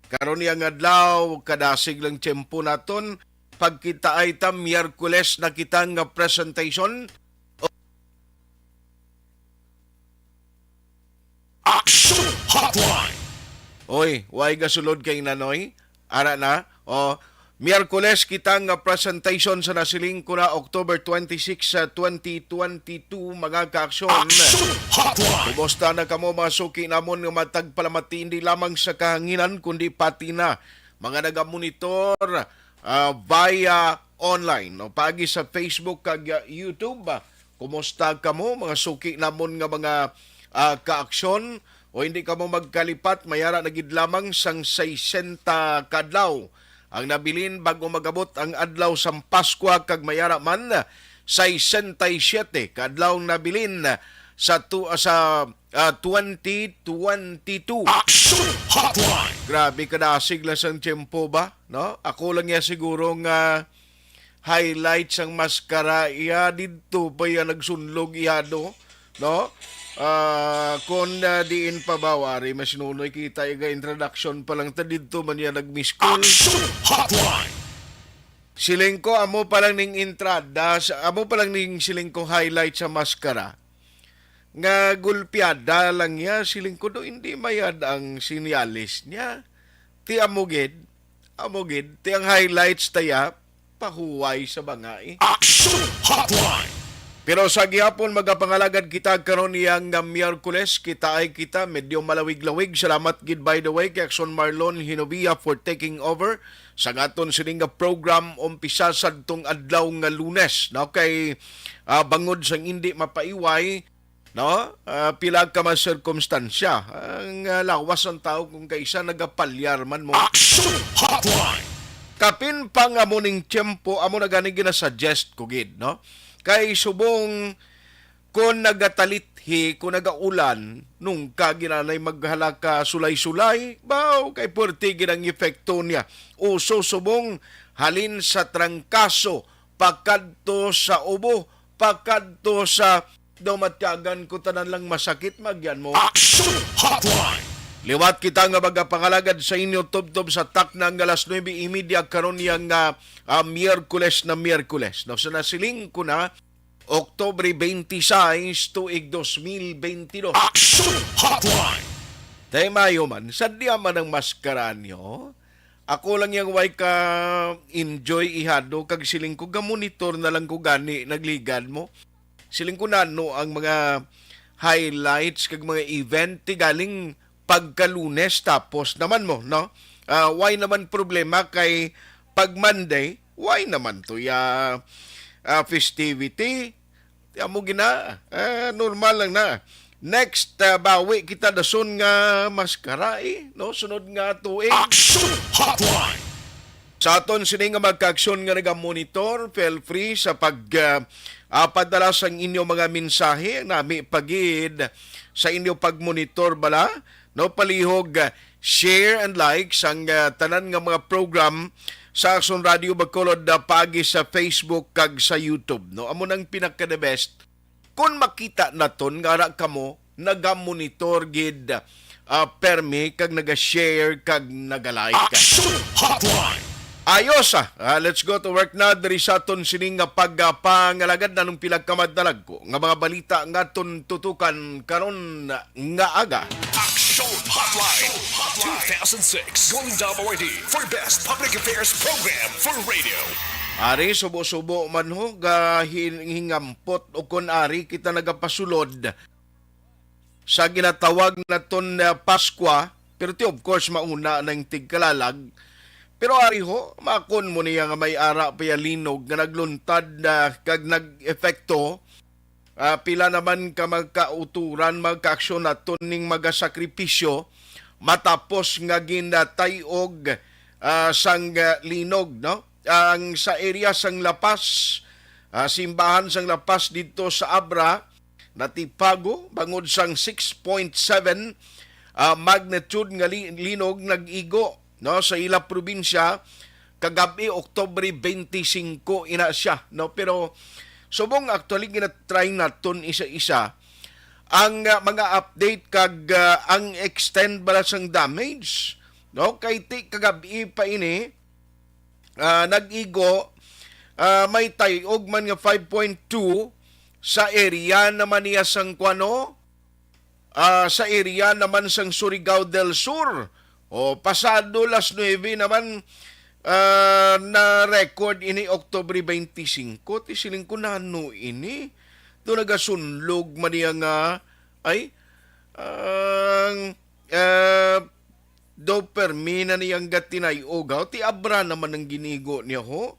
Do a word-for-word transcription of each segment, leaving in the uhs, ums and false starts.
Karon niya nga adlaw, kadasig lang tiyempo naton. Pagkitaay ta, Miyerkules na kita nga presentation. Action Hotline! Oy, way gasulod kay Nanoy. Ara na. O, Miyerkules kita nga presentation sa nasiling ko na October twenty-six, sa twenty twenty-two, mga kaaksyon. Action Hotline! Kumusta na kamo, mga suki namon nga matag palamati, hindi lamang sa kahanginan, kundi pati na mga nagamonitor, ah, via online, no? Paagi sa Facebook kag, ah, YouTube. Kumusta kamo, mga suki namon nga mga, ah, kaaksyon? O hindi kamo magkalipat, mayara na gid lamang sang sesenta ka adlaw ang nabilin bago magabot ang adlaw sang Paskwa, kag mayara man sesenta y siete ka adlaw ang nabilin sa tu-, sa, ah, twenty twenty-two. Action Hotline! Grabe kadasig lang sang tiyempo ba, no? Ako lang ya siguro nga highlight sang maskara iya didto pa iya nagsunlog iya do, no? Ah, kon, ah, diin pa ba, wari masinunoy kita, iga introduction pa lang ta didto man iya nag-miss call. Action Hotline! Siling ko, amo pa lang ning entrada, sa, amo pa lang ning siling ko highlight sa maskara. Nga gulpiada lang niya, siling ko do, hindi mayad ang sinyalis niya. Ti amo gid, amo gid, ti ang highlights taya, pahuway sa banga eh. Action Hotline! Pero sa gihapon, magapangalagad kita karon niya nga Miyerkules, kita ay kita, medyo malawig-lawig. Salamat gid, by the way, kay Action Marlon Hinovia for taking over sa aton sining nga program, umpisa sadtong adlaw nga Lunes, no? Kay, ah, bangod sang hindi mapaiway, no? Ah, pila ka mga sirkumstansya. Ang, ah, lawas ang tao kung kaisa nagapalyar man mo. Action Hotline! Kapin pa nga mo ning tiyempo, amo na gani ginasuggest ko gid, no? Kay subong kon nagatalithi, kon nagaulan, nungka ginanay maghalaka sulay-sulay, baw kay puwerte gid ang epekto niya. Uso subong halin sa trangkaso, pakadto sa ubo, pakadto sa daw matyagan ko tanan lang masakit, magyan mo. Action Hotline! Liwat kita nga magapangalagad sa inyo tubtob sa takna nga alas nuebe y media karon niya nga, ah, Miyerkules na Miyerkules. No, sa nasiling ko na, Oktubre twenty-six, tuig dos mil bentidós. Action Hotline! Tay mayo man, sadya man ang maskara nyo. Ako lang yang way ka enjoy ihado kag siling ko, gamonitor na lang ko gani nagligad mo. Siling ko nano ang mga highlights kag mga event ti galing pagka Lunes tapos naman mo, no? Ah, why naman problema kay pag Monday, why naman to ya, ah, festivity? Ti amo gina, ah, normal lang na. Next, ah, bawi kita dason nga maskara, eh, no? Sunod nga tuig. Action Hotline! Sa aton sini nga magkaaksyon nga nagamonitor, feel free sa pag, ah, ah, padala sang inyo mga mensahe. Nami pagid sa inyo pagmonitor bala, no? Palihog, ah, share and like sang, ah, tanan nga mga program sa Aksyon Radio Bacolod, ah, paagi sa Facebook kag sa YouTube, no? Amo nang pinaka the best. Kung makita naton nga ara kamo nagamonitor gid, ah, permi kag naga-share kag naga-like. Action Hotline! Ayos, ah. Ah, let's go to work na diri sa aton sining nga pagpangalagad. Nanong pila ka madalagko nga mga balita nga aton tutukan karon nga aga. Action Hotline two thousand six Golden Dome Awardee for Best Public Affairs Program for Radio. Ari, subo-subo man ho, gahin-, hingampot o kun ari kita nagapasulod sa ginatawag naton na Paskwa, pero ti, of course, mauna nang tigkalalag. Pero ari ho, makon mo niya nga may ara pa ya linog nga nagluntad na kag nag-epekto. Ah, pila naman ka magkauturan, magkaaksyon naton ning magasakripisyo matapos nga ginatay-og, ah, sang, ah, linog, no? Ang sa area sang La Paz, ah, simbahan sang La Paz didto sa Abra, natipago bangod sang six point seven, ah, magnitude nga li-, linog nag-igo, no, sa ila probinsya kagab-i, Oktubre twenty-five ina siya, no? Pero subong actually ginatry naton isa-isa ang, ah, mga update kag, ah, ang extent bala sang damage, no? Kay ti kagab-i pa ini, ah, nag-igo, ah, may tayog man nga five point two sa area naman niya sang kuano, ah, sa area naman sang Surigao del Sur. O, pasado las nuebe naman, ah, na record ini October twenty-five. Ti siling ko, nano ini? Do nagasunlog man niya nga, ay, ang, ah, do permi na niyang gatinay-og, ha? Ti abra naman ang ginigo niya, ho.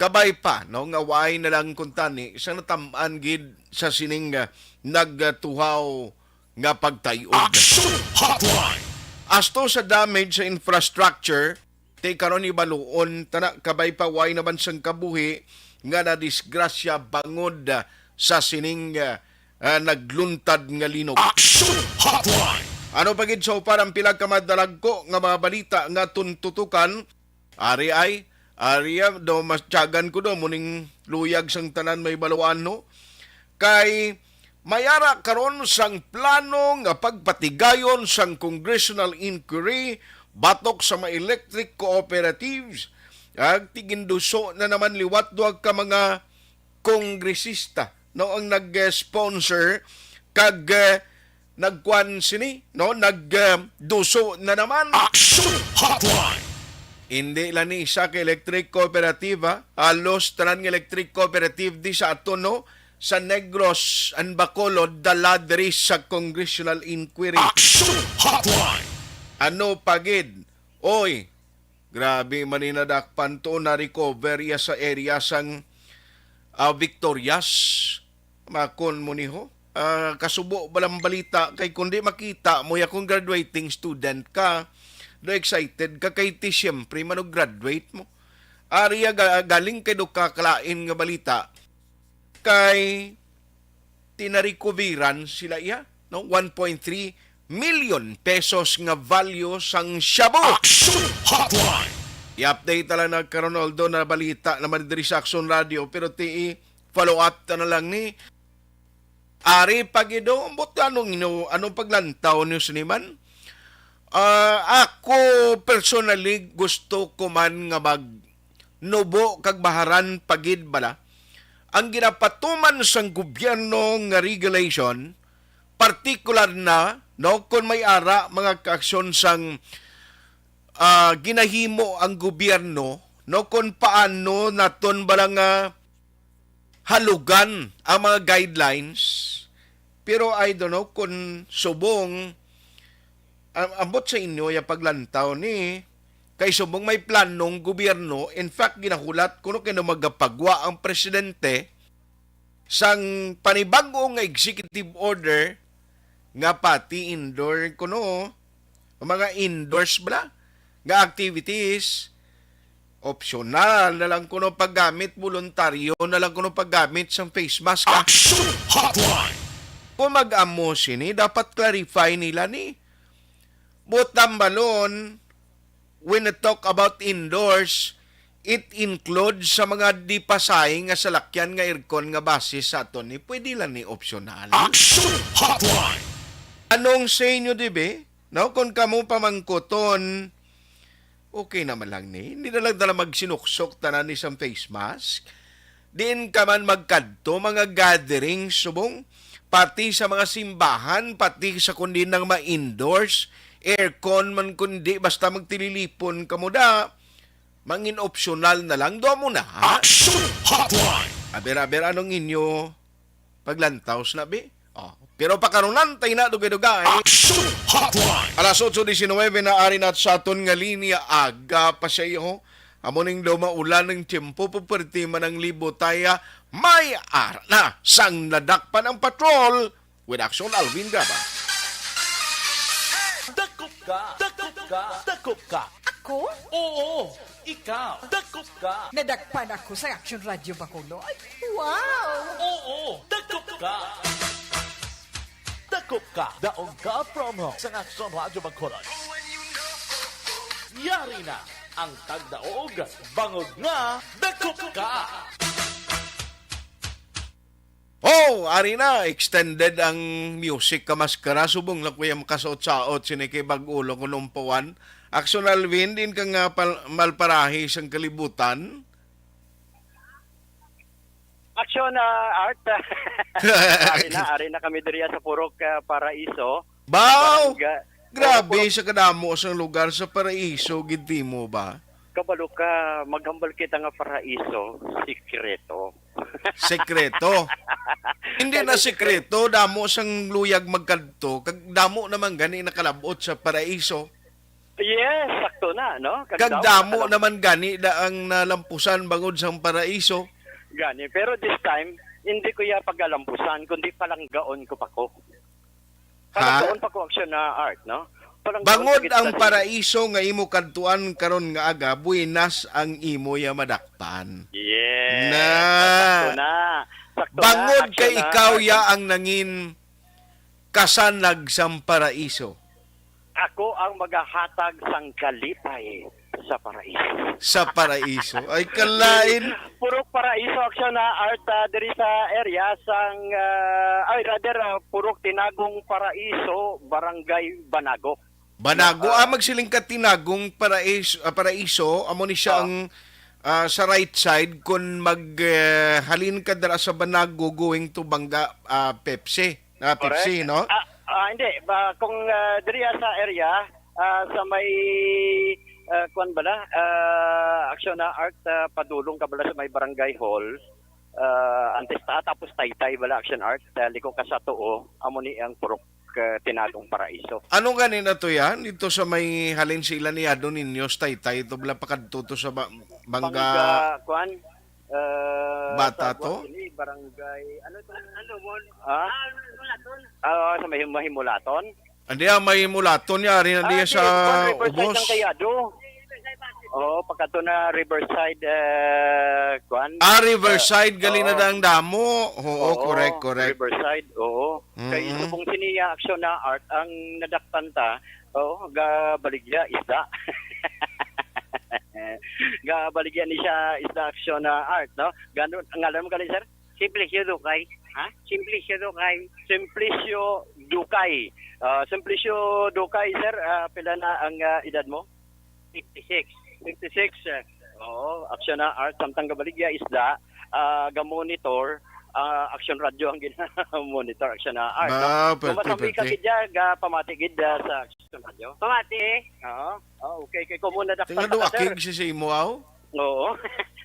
Kabay pa, no, nga waay na lang kuntani sa natam-an gid sa sining, ah, nagtuhaw nga pagtay-og. Action Hotline! Asto sa damage sa infrastructure, ti karon ibaluon tana, kabay pa, waay naman sang kabuhi nga nadisgrasya bangod, ah, sa sining, ah, ah, nagluntad nga linog. Action Hotline! Ano pa gid sa upar ang pila ka madalagko nga mga balita nga aton tutukan? Ari ay, ari ya, do mas tiyagan ko do, muning luyag sang tanan may baluan, no? Kay may ara karon sang plano nga pagpatigayon sang congressional inquiry batok sa mga electric cooperatives. Ag tiginduso na naman liwat duha ka mga kongresista, no, ang nag-sponsor kag, eh, nagkuan sini, no, nag, eh, duso na naman. Action Hotline! Hindi lang ni isa ka electric cooperative, ha? Halos tanan nga electric cooperative di sa aton, no, sa Negros and Bacolod, dala diri sa congressional inquiry. Action Hotline! Ano pa gid? Oy, grabe man ni nadakpan to, na-recover iya sa area sang, ah, Victorias. Makon mo ni ho. Ah, kasubo ba lang balita kay kundi makita mo ya kung graduating student ka, do excited ka kay ti siyempre man og graduate mo. Ari ya ga-, galing kay do kakalain nga balita kay tinarikubiran sila iya, no? One point three million pesos nga value sang shabu. Action Hotline! I-update na lang na karon, although na balita naman diri sa Action Radio, pero ti follow up ta na lang ni. Ari pa gid, oh, ambot anong ino-, anong paglantaw niyo sini man? Ah, ako personally gusto ko man nga mag nubo kag baharan pa gid bala ang ginapatuman sang gobyerno nga regulation, partikular na, no, kon may ara mga kaaksyon sang, ah, ginahimo ang gobyerno, no, kon paano naton bala nga halugan ang mga guidelines. Pero I don't know kung subong, am-, ambot sa inyo yung paglantaw ni, kay subong may planong gobyerno, in fact, ginahulat kuno kay magapagwa ang presidente sang panibag-o nga executive order nga pati indoor kuno, ang mga indoors bala nga activities, optional na lang kuno paggamit, voluntaryo na lang kuno paggamit sang face mask, ah. Action Hotline! Kung mag-amo sini, dapat clarify nila ni. But tambalon, when we talk about indoors, it includes sa mga di pasahe nga salakyan nga aircon nga base sa aton ni, pwede lang ni optional. Action Hotline! Anong say nyo, dibe? No, kung kamo pamangkuton, okay naman lang ni. Hindi na lang tala magsinuksok tanan ni sang face mask. Diin ka man magkadto, mga gathering, subong, pati sa mga simbahan, pati sa kundi nang ma-indoors, aircon man kundi, basta magtililipon ka mo da, mangin optional na lang, do mo na, ha? Action Hotline! Aber, aber, anong inyo paglantaw sina, bi? Oh. Pero pakarunan tayo na dugay-dugay. Action Hotline! Alas otso diecinuebe na ari na sa aton nga linya, aga pa siya, ho. Amo ning daw maulan ng tiyempo, puperti man ang libot, ay, ah, may ara na sang nadakpan ang patrol with Action Alvin Gaba. Dakop ka, dakop ka, dakop ka. Ako? Oo, ikaw. Dakop ka. Nadakpan ako sa Action Radio Bacolod. Wow! Oo, dakop ka. Dakop ka. Daog ka promo sa Action Radio Bacolod. Yari na ang tagdaog, bangod nga dakop ka. Oh, ari na, extended ang music ka maskara. Subong lang kuya makasuot-saot sini kay bag-o lang kuno ang pawan. Action Alvin, din ka nga pal-, malparahi sang kalibutan. Action, ah, Art. Ari na, ari na kami diriya sa Purok, ah, Paraiso. Baw! Barangay, grabe, oo, Purok. Sa kadamo sang lugar sa Paraiso, gid timo ba? Kabalo ka, maghambal kita nga Paraiso, sikreto. Sekreto. Hindi na sekreto, damo sang luyag magkadto, kag damo naman gani nakalabot sa Paraiso. Yes, sakto na, no? Kag damo naman gani da ang nalampusan bangod sang Paraiso. Gani, pero this time, hindi ko ya pagalampusan, kundi palanggaon ko pa ko. Ha? Palanggaon pa ko, Action, ah, Art, no? Palanggaon. Bangod ang Paraiso nga imo kadtuan karon nga aga, buenas ang imo ya madakpan. Yes. Na. Sakto na. Sakto na, Action, ah, Art. Bangod kay ikaw ya ang nangin kasanag sang Paraiso. Ako ang magahatag sang kalipay sa Paraiso. Sa Paraiso. Ay, kalain. Purok Paraiso, Action, ah, Art, ah, diri sa area sang, ah, ay, rather, ah, Purok Tinagong Paraiso, Barangay Banago. Banago, ah, ah, magsiling ka Tinagong Paraiso, ah, Paraiso, amo ni siya ang, ah, sa right side kung mag, eh, halin ka dira sa Banago going to Banga, ah, Pepsi. Ah, Pepsi, correct, no? Ah, ah, hindi. Ba, kung, ah, diriya sa area, ah, sa may, ah, kuwan bala, ah, Action na Art, ah, padulong ka bala sa may barangay hall, ah, antes ta, tapos Taytay bala, Action Art, ah, liko ka sa tuo, amo ni ang Purok, ah, Tinagong Paraiso. Ano gani na to yan? Dito sa may halin sila ni Ado Niños, Taytay, ito bala pakadto to sa ba-, Bangga, Bangga, kuwan? Ah, Bata sa to? Buwag ini, barangay, ano to? Ano, Mon? Ah? Ah, Mulaton. Ah, sa may Himulaton? Hindi, ah, may Mulaton niya, ari na diya sa Ubos. Kayado. Oo, pagkato na Riverside, eh, kuan. Ah, Riverside, gali na ang damo. Oo, correct, correct. Riverside, oo. Kay subong siniya aksyon na art ang nadakpan ta, oo, gabaligya isda. Gabaligya ni siya isda aksyon na art, no? Ganun, ang ngalan mo gali, sir? Simplicio Ducay. Ha? Simplicio Ducay. Simplicio Ducay. Ah, Simplicio Ducay, sir, ah, pila na ang, ah, edad mo? Fifty-six. Fifty-six, sir. Oo, aksyon na art, samtang gabaligya isda, ah, ga-monitor, ah, Action Radio ang gina-monitor, aksyon na art, no? Ba, pwerte, pwerte. Kung masambi ka gid dyan, ga-pamati gid, ah, sa Action Radio. Pamati. Oo. Ah, okay. Kay kung muna dakpan ta, sir. Tinga duakig si sa imo, aw? Oo.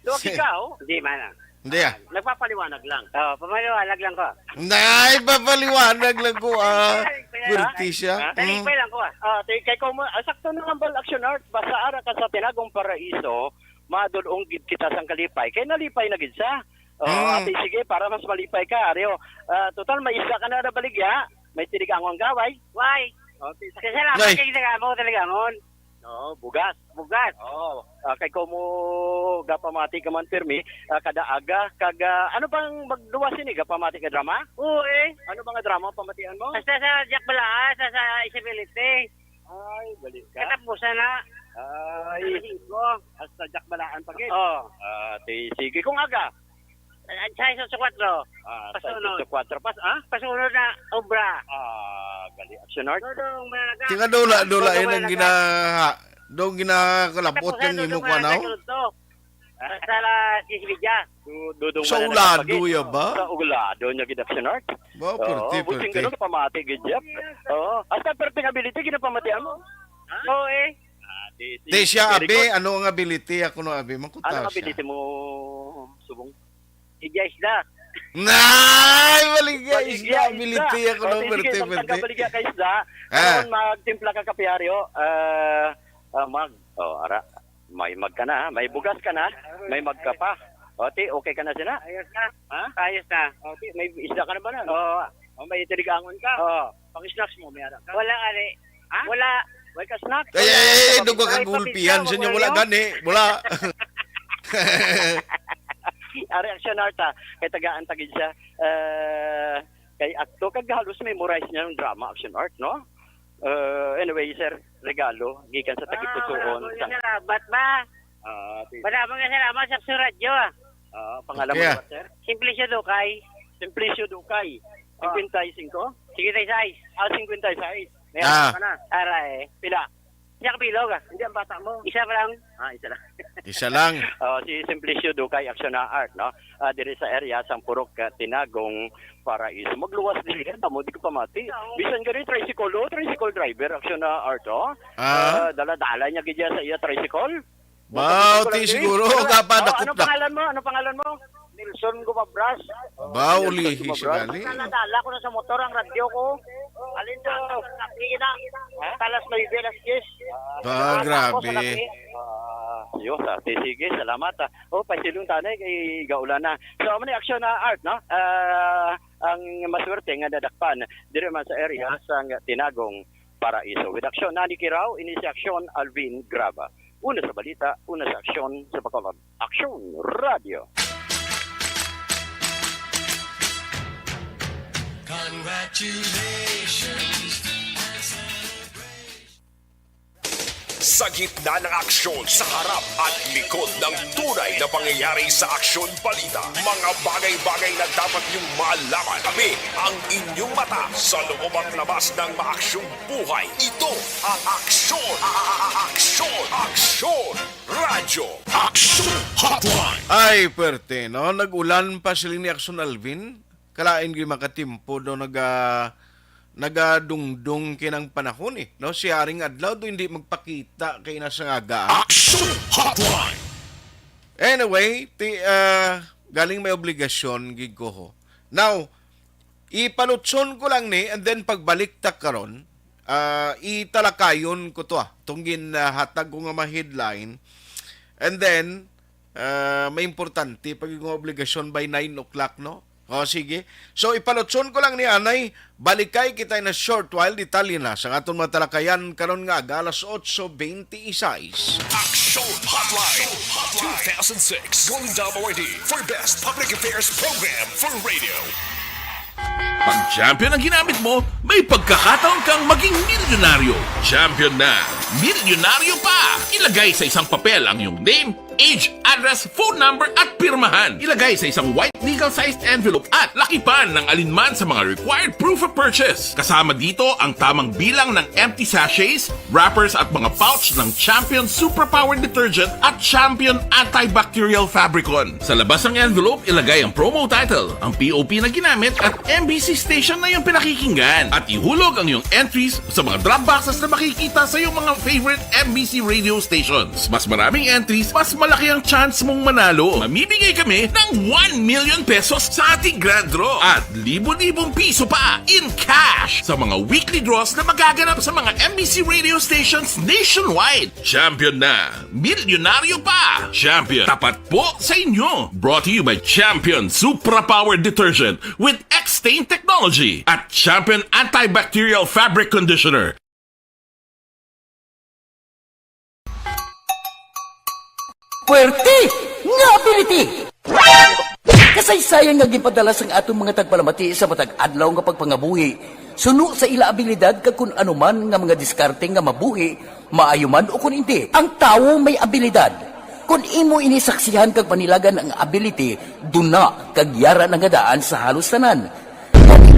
Duakig ka, oh. Hindi man, ah. Hindi, ah. Ah, nagpapaliwanag lang. Oh, pamaliwanag lang ko. Nay, papaliwanag lang ko, ah. Pwerte siya. Ha? Talipay lang ko, ah. Ah, ti-, kay ko mo, ah, sakto na nga bal, Action Art, basta ara ka sa Tinagong Paraiso, madulong gid kita sang kalipay. Kay nalipay na gid siya. Oh, ate, sige, para mas malipay ka, Aryo. Ah, total, may isda ka na nabaligya. May tinigang ang gaway. Why? Oh, ti-, salamat kay tinigang mo, tinigangon. Oo, bugas. Bugas. Oo. Ah, kay ko mo gapamati ka man pirmi, ah, kada aga, kag, ah, ano bang magluwas ini, gapamati ka drama? Oo, eh. Ano ba nga drama ang pamatian mo? Basta sa Jack Balaha, sa, sa Isabilite. Ay, bali ka. Katapusan na. Ay. Sa Jack Balaan pa gid. Oo. Ah, ti-, sige. Kung aga? Alas sais sa kuwatro. Ah, sais sa kuwatro. Pasunod. Pas-, ah? Pasunod na obra. Ah, gali. Action art. Dodong Mananaga. Tinga dula, dula, Dodong yun ang Mananaga. Gina-, dong ginakalabot. Katapusan, yung Dodong imo kwa, Mananaga, no? Dodong. Basta alas diyes y media. Do-, Dodong Mananaga. Sa ulado, ya ba? Sa ulado niya gid, Action art. Ba, oo, pwerte, buting pwerte. Ganun, pamati gid, Jeff. Oo. Hasta perfect ability, ginapamatian mo. Ha? Oo, eh. Ah, di, di, di siya, very good. Abi, ano ang ability? Ako no, abi, mangkuta siya. Ano ang ability mo, subong? Baligya isda. Nay, baligya isda, ability ako, no, sige, perte, samtang perte. Baligya ka isda, ah, karon magtimpla ka kape, Aryo, ah, ah, mag, oh, ara, may mag ka na, ha? May bugas ka na, may mag ka pa. O, ti, okay ka na sina? Ayos na. Ha? Ayos na. O, ti, may isda ka na ba na? Oo. O, may tinigangon ka? Oo. Pang snacks mo, may ara ka? Wala, ari. Ha? Wala. Way ka snack? Ay, ay, ay, ay, doon ka kagulpihan sa inyo. Wala gani. Wala. Ari, action art, ha. Kay tagaan ta gid siya. Eh, kay akto, kag halos memorize niya yung drama, action art, no? Eh, anyway, sir, regalo, gikan sa tagipusoon. Ah, maraming salamat, ba? Ah, ti- Maraming salamat sa, sa radyo, ah. Ah, pangalan mo ba, sir? Simplicio Ducay. Simplicio Ducay. Ah. Singkwenta y singko? Singkwenta y sais. Ah, singkwenta y sais. May anak ka na? Aray. Pila? Hindi ako bilog, ah. Hindi ang bata mo. Isa pa lang. Ah, isa lang. Isa lang. Oh, si Simplicio Ducay, Aksyon na Art, no? Ah, diri sa area sang Purok, ah, Tinagong, Paraiso. Magluwas diri, ano mo, di ko pamati. Bisan gani tricycle, oh, tricycle driver, Aksyon na Art, oh. Ah. Ah, dala-dala niya gid sa iya tricycle. Baw, ti siguro, oh, ano pangalan mo? Ano pangalan mo? Nelson Gumabras. Ba, Nelson ulihi Gumabras. Siya gali. Dala-dala ko na sa motor ang radyo ko. Alin to? Sige na. Ha? Alas nuebe, alas diyes. Ba, grabe. Ah, yo, sa, ti, sige, salamat, ah. Oh, pasilong tanay kay gaulan na. So, amo ni Aksyon na Art, no? Ah, ang maswerte nga nadakpan diri man sa area sang Tinagong, Paraiso. With aksyon, Nani Kirao, ini si Aksyon, Alvin Graba. Una sa balita, una sa aksyon, sa Bacolod. Aksyon Radio. Congratulations and celebration. Sa gitna ng aksyon, sa harap at likod ng tunay na pangyayari sa Aksyon Balita, mga bagay-bagay na dapat niyong malaman. Kami ang inyong mata sa loob at labas ng maaksyong buhay. Ito ang Aksyon, a-, a-, a-, Aksyon, Aksyon Radyo. Aksyon Hotline. Ay, perte, no? Nag-ulan pa sila ni Aksyon Alvin. Kalain gyud makatimpo do naga-, nagadungdong kinang panahon, eh, no? Si Haring Adlaw do hindi magpakita kay nasa ngaga. Aksyon Hotline. Anyway, ti-, ah, galing may obligasyon gid ko, ho. Now, ipalutson ko lang ni, and then pagbalik ta karon, ah, italakayon ko to, ah, tong gin, ah, hatag ko nga mga headline. And then, ah, may importante pa gyud nga obligasyon by nine o'clock, no? O, sige. So, ipalutson ko lang ni anay, balikay kita na short while, detalye na sa aton mga talakayan karon nga aga, alas otso bente y seis. Aksyon Hotline, two thousand six Golden Dome Awardee for Best Public Affairs Program for Radio. Pag champion ang ginamit mo, may pagkakataon kang maging milyonaryo. Champion na, milyonaryo pa! Ilagay sa isang papel ang iyong name, age, address, phone number, at pirmahan. Ilagay sa isang white legal-sized envelope at lakipan ng alinman sa mga required proof of purchase. Kasama dito ang tamang bilang ng empty sachets, wrappers, at mga pouch ng Champion Superpower Detergent at Champion Antibacterial Fabricon. Sa labas ng envelope, ilagay ang promo title, ang P O P na ginamit, at M B C station na iyong pinakikinggan. At ihulog ang iyong entries sa mga drop boxes na makikita sa iyong mga favorite M B C radio stations. Mas maraming entries, mas malaki ang chance mong manalo. Mamimigay kami ng one million pesos sa ating grand draw at libo-libong piso pa in cash sa mga weekly draws na magaganap sa mga M B C radio stations nationwide. Champion na! Milyonaryo pa! Champion, tapat po sa inyo! Brought to you by Champion Supra Power Detergent with X-Stain Technology at Champion Antibacterial Fabric Conditioner. Puwerte nga ability! Kasaysayan nga ginpadala sang aton mga tagpalamati sa matag adlaw nga pagpangabuhi, suno sa ila abilidad kag kun ano man nga mga diskarte nga mabuhi, maayo man o kun indi. Ang tawo may abilidad. Kun imo ini saksihan kag panilagan ang ability, duna kag yara na nga daan sa halos tanan.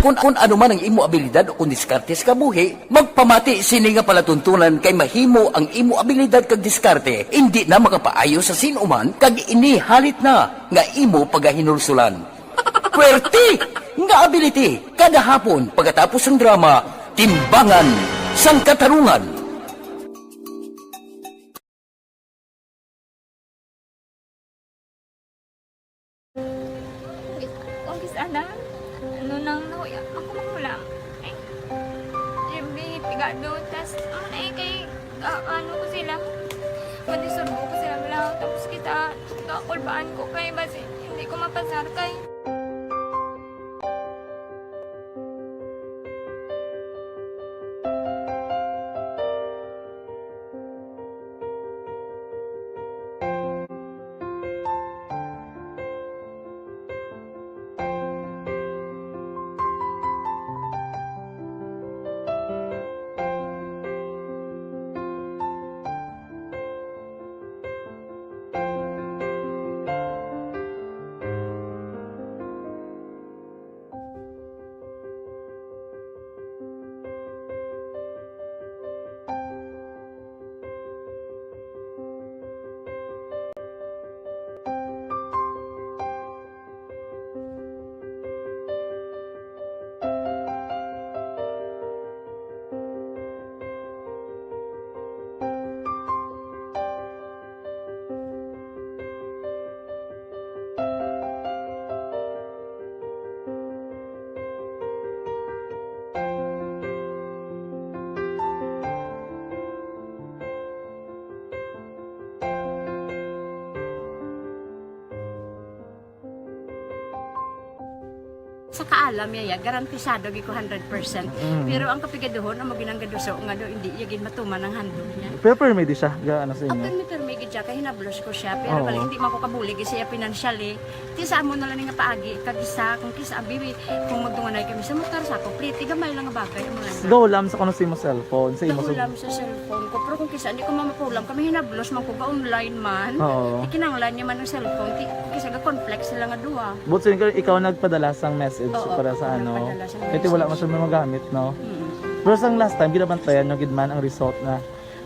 Kun, kun ano man ang imo abilidad o kun diskarte sa kabuhi, magpamati sini nga palatuntunan kay mahimo ang imo abilidad kag diskarte indi na makapaayo sa sin-o man kag ini halit na nga imo pagahinulsulan. Puwerte nga ability kada hapon pagkatapos sang drama, Timbangan sang Katarungan. Kung kis-, ana, ano nang nahuya, ako makulang. Eh, siyempre, pigado, tas, ano na eh, kay, ah, ano ko sila, madisurbo ko sila, wala, tapos kita, kakulbaan ko kay, basi, hindi ko mapasar kay. Kaalam niya, ya, garantisado gid ko hundred percent. Mm. Pero ang kapigaduhon, amo ginang gaduso nga do, hindi iya gid matuman ang handog niya. Pero permi di siya, ga, ano sa inyo? Permi, permi gid siya, kay hinablos ko siya. Pero Oo. bali, hindi man ko kabulig siya financially. Ti sa amo na lang nga paagi, kag isa, kung kisa, abi, kung magtunganay kami sa motor, sa ako, pliti, gamay lang nga bagay, amo lang. Go, lam sa kuno sa imo cellphone, sa imo Go, lam sa cellphone ko. Pero kung kisa, hindi ko mamapulam, kami hinablos man ko, ga online man. Oo. Ti kinahanglan niya man ang cellphone, ti, kisa ga-conflict sila nga duha. But so, ikaw, ikaw nagpadala sang message Oo, para sa ako ano? nagpadala sang Kaya wala message. man siya magamit, no? Mm. Pero sang last time, ginabantayan nyo gid man ang result na?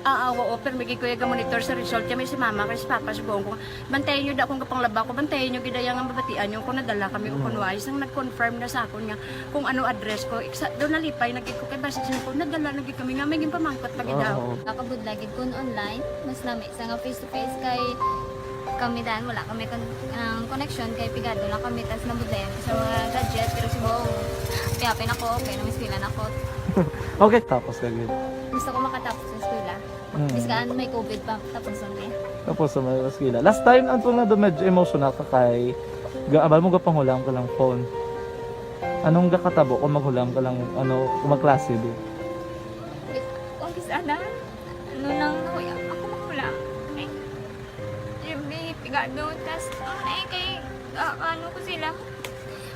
Ah, ah, oo, pero may gid ko yung monitor sa result. Kaya may si mama, kay si papa, subukan ko, "Bantayan nyo da akong kapanglaba ko, bantayan nyo gid ang mabatian nyo kung nadala kami o Mm. kung wala." Isang nag-confirm na sa akon nga kung ano address ko. Iksa, doon nalipay na gid ko kay basta siya ko, nadala na gid kami nga may ginpamangkot pa gid Oo, daw. oo. Nakabudlay gid kun online, mas nami sa nga face to face kay kami dan, wala kami kon-, ang connection kay pigado lang kami, tas nabudlayan ko sa mga gadget, pero si Bong, happy-happy na ko, okay na, may eskwela na ko. Okay, tapos ka gid. Gusto ko makatapos sa eskwela. Mm. Bisan may covid pa, tapos ang day. Tapos sa mga eskwela. Last time, ang tunga do medyo emotional ka kay, ga-, abal mo gapanghulam ka lang phone. Anong gakatabo kung maghulam ka lang, ano, kung magklase, di? Kung kisa na, ano nang nahuya, ako maghulam. Eh, yung may pigado, tas, ano na eh, kay, ah, ano ko sila,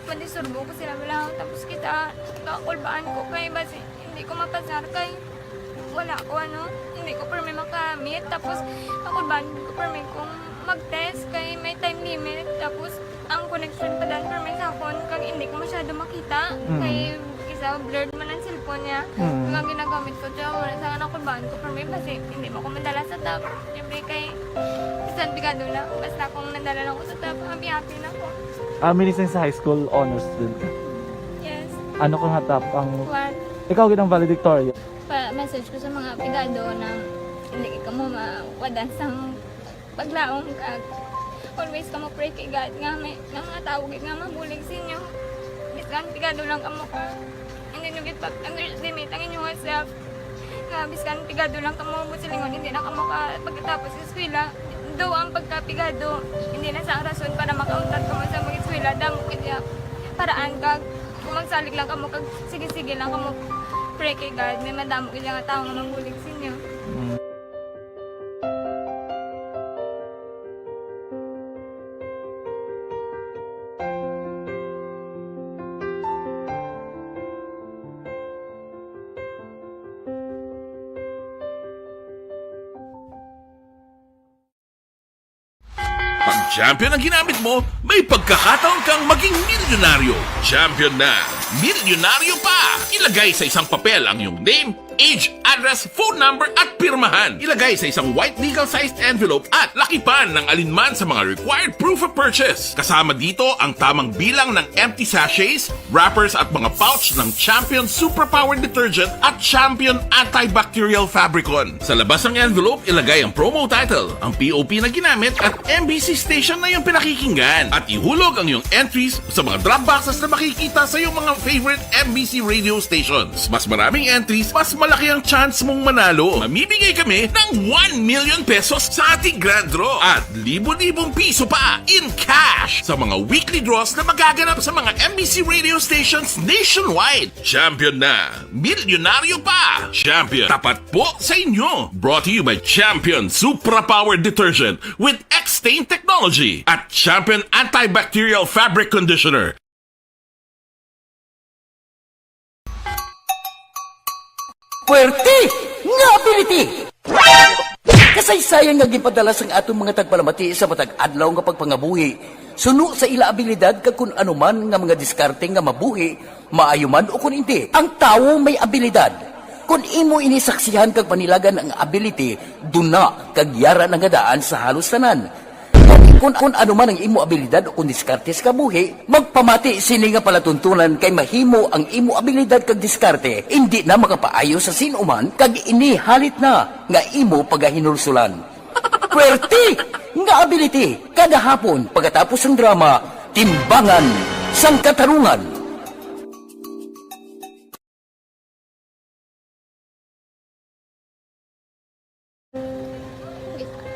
mandisturbo ko sila, wala. Tapos kita, kakulbaan ko kay, basi, hindi ko mapasar kay, wala ko, ano, hindi ko permi makamit. Tapos, kakulbaan ko permi kung mag-test kay may time limit. Tapos, ang connection pa dan permi sa akon, kag hindi ko masyado makita. Mm. Kay, isa, blurred man ang cellphone niya. Mm. Kag ang ginagamit ko, tiyan, wala sa akin, nakulbaan ko permi, basi, hindi mo ko madala sa top. Siyempre, kay, bisan pigado lang, basta kung nadala lang ko sa top, happy-happy na ko. Ah, minising sa high school, honor student ka? Yes. Ano ka nga top ang One. Ikaw gid ang valedictorian? Pa-message ko sa mga pigado na hindi ka mo mawadan sang paglaom kag always ka mo pray kay God nga may, nga mga tawo gid nga mabulig sa inyo. Bisan pigado lang kamo ka, hindi nyo gid pag-underestimate ang inyong self. Nga bisan pigado lang kamo, buot silingon, hindi na kamo ka pagkatapos sa eskwela. Though ang pagkapigado, hindi na sa rason para makauntat kamo sa mag-eskwela. Damo gid ya paraan kag kung magsalig lang kamo kag sige-sige lang kamo pray kay God, may madamo gid nga tawo nga mabulig sa inyo. Mm. Pag champion ang ginamit mo, may pagkakataon kang maging milyonaryo. Champion na, milyonaryo pa! Ilagay sa isang papel ang iyong name, age, address, phone number, at pirmahan. Ilagay sa isang white legal-sized envelope at lakipan ng alinman sa mga required proof of purchase. Kasama dito ang tamang bilang ng empty sachets, wrappers, at mga pouch ng Champion Superpower Detergent at Champion Antibacterial Fabricon. Sa labas ng envelope, ilagay ang promo title, ang P O P na ginamit, at M B C station na iyong pinakikinggan. At ihulog ang iyong entries sa mga drop boxes na makikita sa iyong mga favorite M B C radio stations. Mas maraming entries, mas malaki ang chance mong manalo. Mamimigay kami ng one million pesos sa ating grand draw at libo-libong piso pa in cash sa mga weekly draws na magaganap sa mga M B C radio stations nationwide. Champion na! Milyonaryo pa! Champion, tapat po sa inyo! Brought to you by Champion Supra Power Detergent with X-Stain Technology at Champion Antibacterial Fabric Conditioner. Puwerte nga ability! Kasaysayan nga ginpadala sang aton mga tagpalamati sa matag adlaw nga pagpangabuhi, suno sa ila abilidad kag kun ano man nga mga diskarte nga mabuhi, maayo man o kun indi. Ang tawo may abilidad. Kun imo ini saksihan kag panilagan ang ability, duna kag yara na nga daan sa halos tanan. Kun, kun ano man ang imo abilidad o kun diskarte sa kabuhi, magpamati sini nga palatuntunan kay mahimo ang imo abilidad kag diskarte indi na makapaayo sa sin-o man kag ini halit na nga imo pagahinulsulan. Puwerte nga ability kada hapon pagkatapos sang drama, Timbangan sang Katarungan.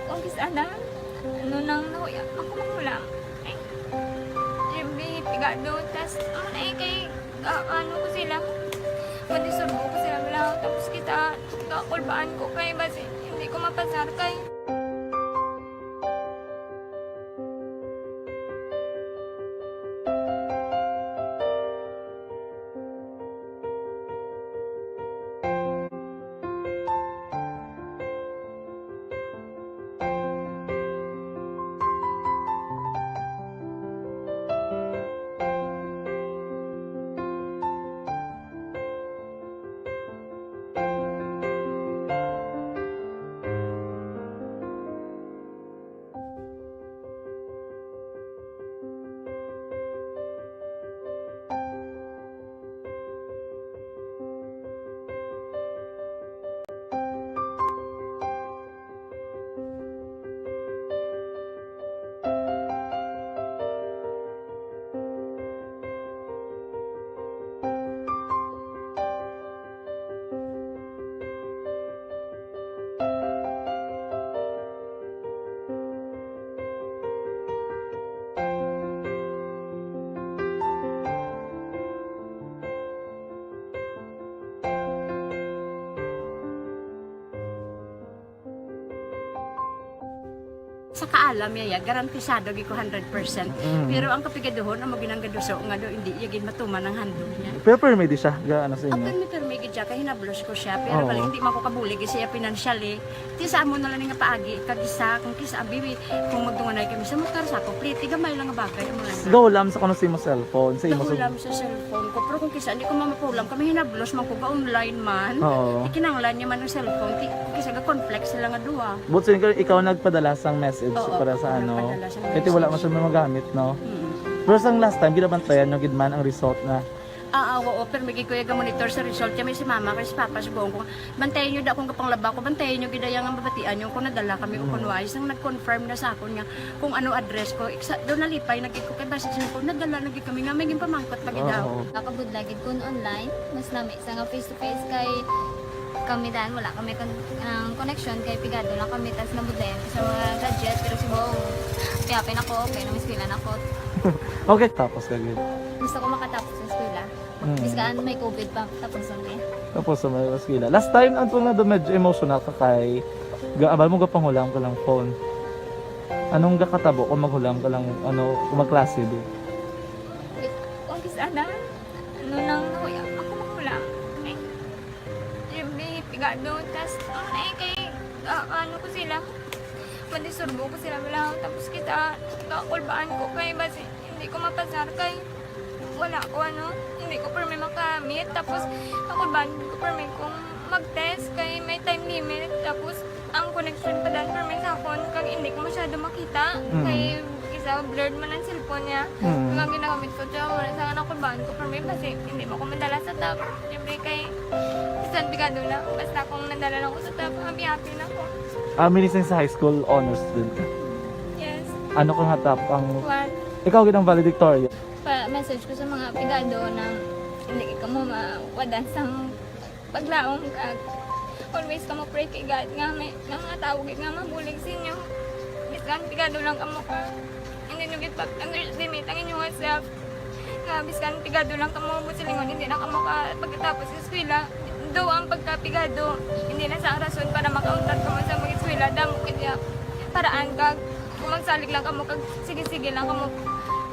Kung kis-, ana, ano nang nahuya, ako mahulam. Ay, Jimmy, piga Doon, tas, ano na eh, kay, ah, ano ko sila, madisturbo ko sila lang. Tapos kita, kakulbaan ko kay basi, hindi ko mapasar kay. Sa kaalam niya, ya, garantisado gid ko hundred percent. Mm. Pero ang kapigaduhon, amo ginang gaduso nga do, hindi iya gid matuman ang handog niya. Pero permi di siya, ga, ano sa inyo? Permi, permi gid siya, kay hinablos ko siya. Pero Oo. Bali, hindi man ko kabulig siya financially. Ti sa amo na lang nga paagi, kag isa, kung kisa, abi, kung magdunganay kami sa motor, sa ako, pliti, gamay lang nga bagay, amo lang. Gahulam sa kuno sa imo cellphone, sa imo sa Gahulam sa cellphone ko. Pero kung kisa, hindi ko mamapulam, kami hinablos man ko, ga online man. Oo. Ti kinahanglan niya man ang cellphone, ti, kung kisa, ga-conflict sila nga duha. But since ikaw nagpadala sang message Oo, para sa ako ano, nagpadala sang kaya ti wala man message. Siya magamit, no? Mm. Pero sang last time, ginabantayan nyo gid man ang result na? Ah, ah, oo, pero may gid ko iya ga-monitor sa result. Kaya may si mama, kay si papa, subong ko, bantayan nyo da akong gapanglaba ko, bantayan nyo gid iya nga mabatian nyo kung nadala kami o Mm. kung wais. Nang nag-confirm na sa akon nga kung ano address ko, iksa, daw nalipay na gid ko, kay basi siya ko, nadala na gid kami nga, may ginpamangkot pa gid daw. Oo. Nakabudla gid kun online, mas nami sa nga face to face kay kami dan, wala kami kon-, ang connection kay pigado lang kami, tas nabudlayan ko sa mga gadget, pero si Bong, piyapin ako, okay na, may eskwela na ako. Okay, tapos ka gid. Gusto ko makatapos sa eskwela. Mm. Bisan may covid pa, tapos ang day. Tapos sa may eskwela. Last time, ang tunga do medyo emotional ka kay, ga-, abal mo gapanghulam ka lang phone. Anong gakatabo kung maghulam ka lang, ano, kung magklase di? Kung kis-, ana, ano nang nahuya, ako maghulam. Eh, yung may pigado, tas, ano na eh, kay, ah, ano ko sila, madisturbo ko sila, wala. Tapos kita, kakulbaan ko kay, basi, hindi ko mapasar kay, wala ko, ano, hindi ko permi makamit. Tapos, kakulbaan ko permi kung mag-test kay may time limit. Tapos, ang connection pa dan permi sa akon, kag hindi ko masyado makita. Mm. Kay, isa, blurred man ang cellphone niya. Mm. Kag ang ginagamit ko, siya, wala sa nakulbaan ko permi, basi, hindi mo ko madala sa top. Siyempre, kay, bisan pigado na, basta kung nadala lang ko sa top, happy-happy na ko. Ah, minising sa high school, honor student ka? Yes. Ano ka nga top ang One. Ikaw gid ang valedictorian? Pa-message ko sa mga pigado na hindi kamo mawadan sang paglaom, kag always kamo pray kay God nga may, nga mga tawo gid nga mabulig sa inyo. Bisan pigado lang kamo ka, hindi nyo gid pag-underestimate ang inyong self. Nga bisan pigado lang kamo, buot silingon, hindi na kamo ka pagkatapos sa eskwela. Though ang pagkapigado, hindi na sa rason para makauntat kamo sa mag-eskwela, damo gid iya paraan, kag kung magsalig lang kamo, kag sige-sige lang kamo,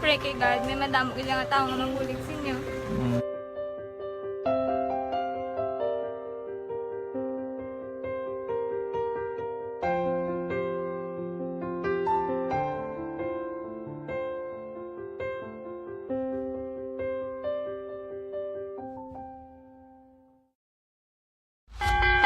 pray kay God, may madamo gid nga tawo nga mabulig sa inyo. Mm.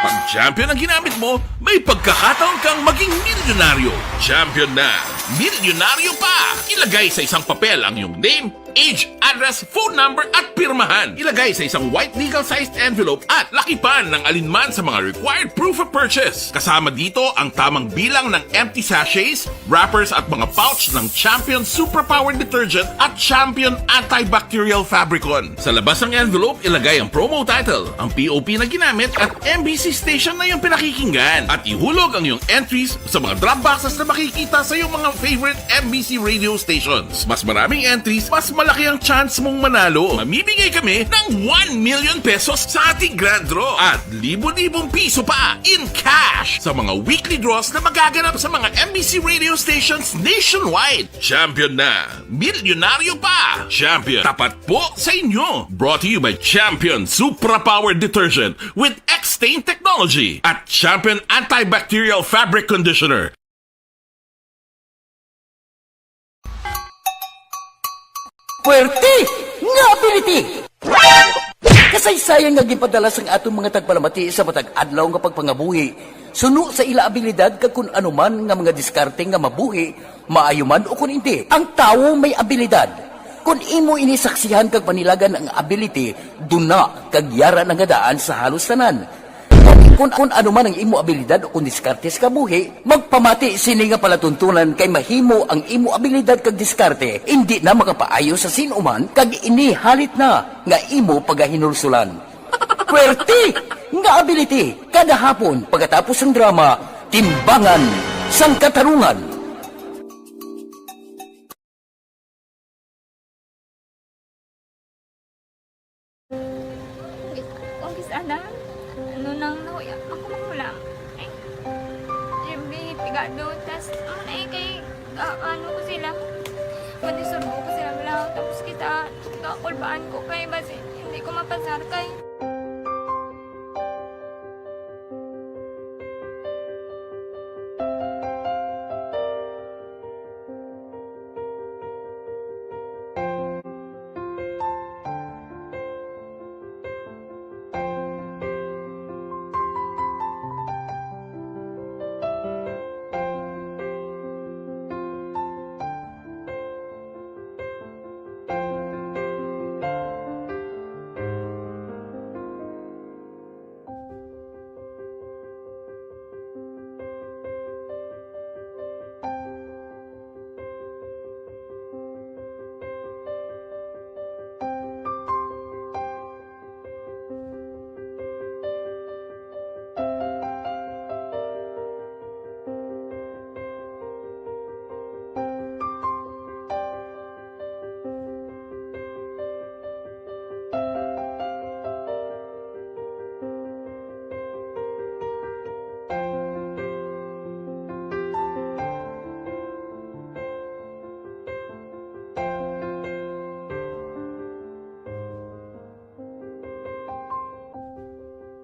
Pag champion ang ginamit mo, may pagkakataon kang maging milyonaryo. Champion na, milyonaryo pa! Ilagay sa isang papel ang iyong name, age, address, phone number, at pirmahan. Ilagay sa isang white legal-sized envelope at lakipan ng alinman sa mga required proof of purchase. Kasama dito ang tamang bilang ng empty sachets, wrappers at mga pouch ng Champion Superpower Detergent at Champion Antibacterial Fabricon. Sa labas ng envelope, ilagay ang promo title, ang P O P na ginamit at M B C station na iyong pinakikinggan. At ihulog ang iyong entries sa mga drop boxes na makikita sa iyong mga favorite M B C radio stations. Mas maraming entries, mas Malaki ang chance mong manalo. Mamimigay kami ng one million pesos sa ating grand draw at libo-libong piso pa in cash sa mga weekly draws na magaganap sa mga M B C radio stations nationwide. Champion na! Milyonaryo pa! Champion, tapat po sa inyo! Brought to you by Champion Supra Power Detergent with X-Stain Technology at Champion Antibacterial Fabric Conditioner. Puwerte nga ability! Kasaysayan nga ginpadala sang aton mga tagpalamati sa matag adlaw nga pagpangabuhi, suno sa ila abilidad kag kun ano man nga mga diskarte nga mabuhi, maayo man o kun indi. Ang tawo may abilidad. Kun imo ini saksihan kag panilagan ang ability, duna kag yara na nga daan sa halos tanan. Kung, kung ano man ang imo abilidad o kung diskarte sa kabuhi, magpamati sini nga palatuntunan kay mahimo ang imo abilidad kag diskarte indi na makapaayo sa sin-o man kag ini halit na nga imo pagahinulsulan. Puwerte nga ability kada hapon pagkatapos sang drama, Timbangan sang Katarungan. Kung kis-a na, ano nang nahuya, ako manghulam. Ay, every pigado, tas, ano na eh, kay, ah, ano ko sila, pwede surbo ko sila, wala, tapos kita, kakulbaan ko kay, basi, hindi ko mapasar kay.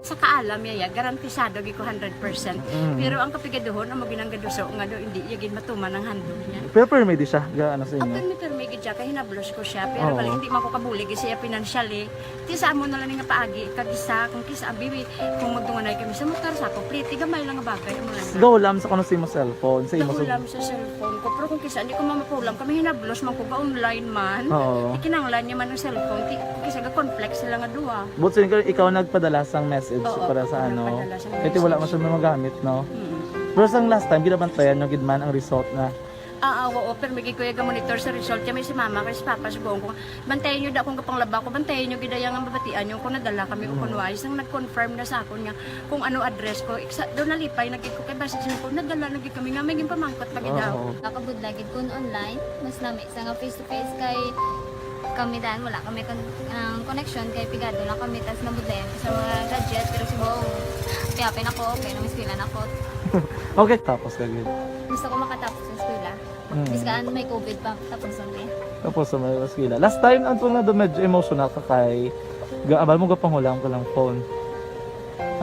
Sa kaalam niya, ya, garantisado gid ko hundred percent. Mm. Pero ang kapigaduhon, amo gid ang gaduso nga do, hindi niya gid matuman ang handog niya. Pero permi di siya, ga, ano sa inyo? Permi, permi gid siya, kay hinablos ko siya. Pero Oo. bali, hindi man ko kabulig siya financially. Ti sa amo na lang nga paagi, kag isa, kung kisa, abi, kung magdunganay kami sa motor, sa ako, pliti, gamay lang nga bagay, amo lang. Gahulam sa kuno sa imo cellphone, sa imo Gahulam sa cellphone ko, pero kung kisa, hindi ko mamapulam, kami hinablos man ko, ga-online man. Oo. Ikinanglan niya man ang cellphone, ti, kung kisa, ga-conflict sila nga duha. But sin-, ikaw nagpadala sang message Oo, para sa ako ano? nagpadala sang Kaya ti wala man message. siya magamit, no? Mm. Pero sang last time, ginabantayan nyo gid man ang result na. Ah, ah, oo, pero may gid ko yung monitor sa result. Kaya may si mama, kay si papa, sa buong ko. Bantayan nyo da kung kapanglaba ko, bantayan nyo gid ang mabatian nyo kung nadala kami o Mm. kung wais. Nang nag-confirm na sa akon nga kung ano address ko, iksa, doon nalipay na gid ko kay basta siya ko, nadala na gid kami nga may ginpamangkot pa gid daw. Oo. Nakabudla gid kun online, mas nami sa nga face to face kay kami dan wala kami kon-, ang connection kay pigado lang kami tas nabudlayan ko sa mga gadget pero si Bong, happy na ko, okay na, eskwela na ko. Okay, tapos ka gid. Gusto ko makatapos sa eskwela. Mm. Bis ka ano, may covid pa, tapos ang eh. Tapos sa mga eskwela. Last time, ang tunga do medyo emotional ka kay ga-, abal mo gapanghulam ka lang phone.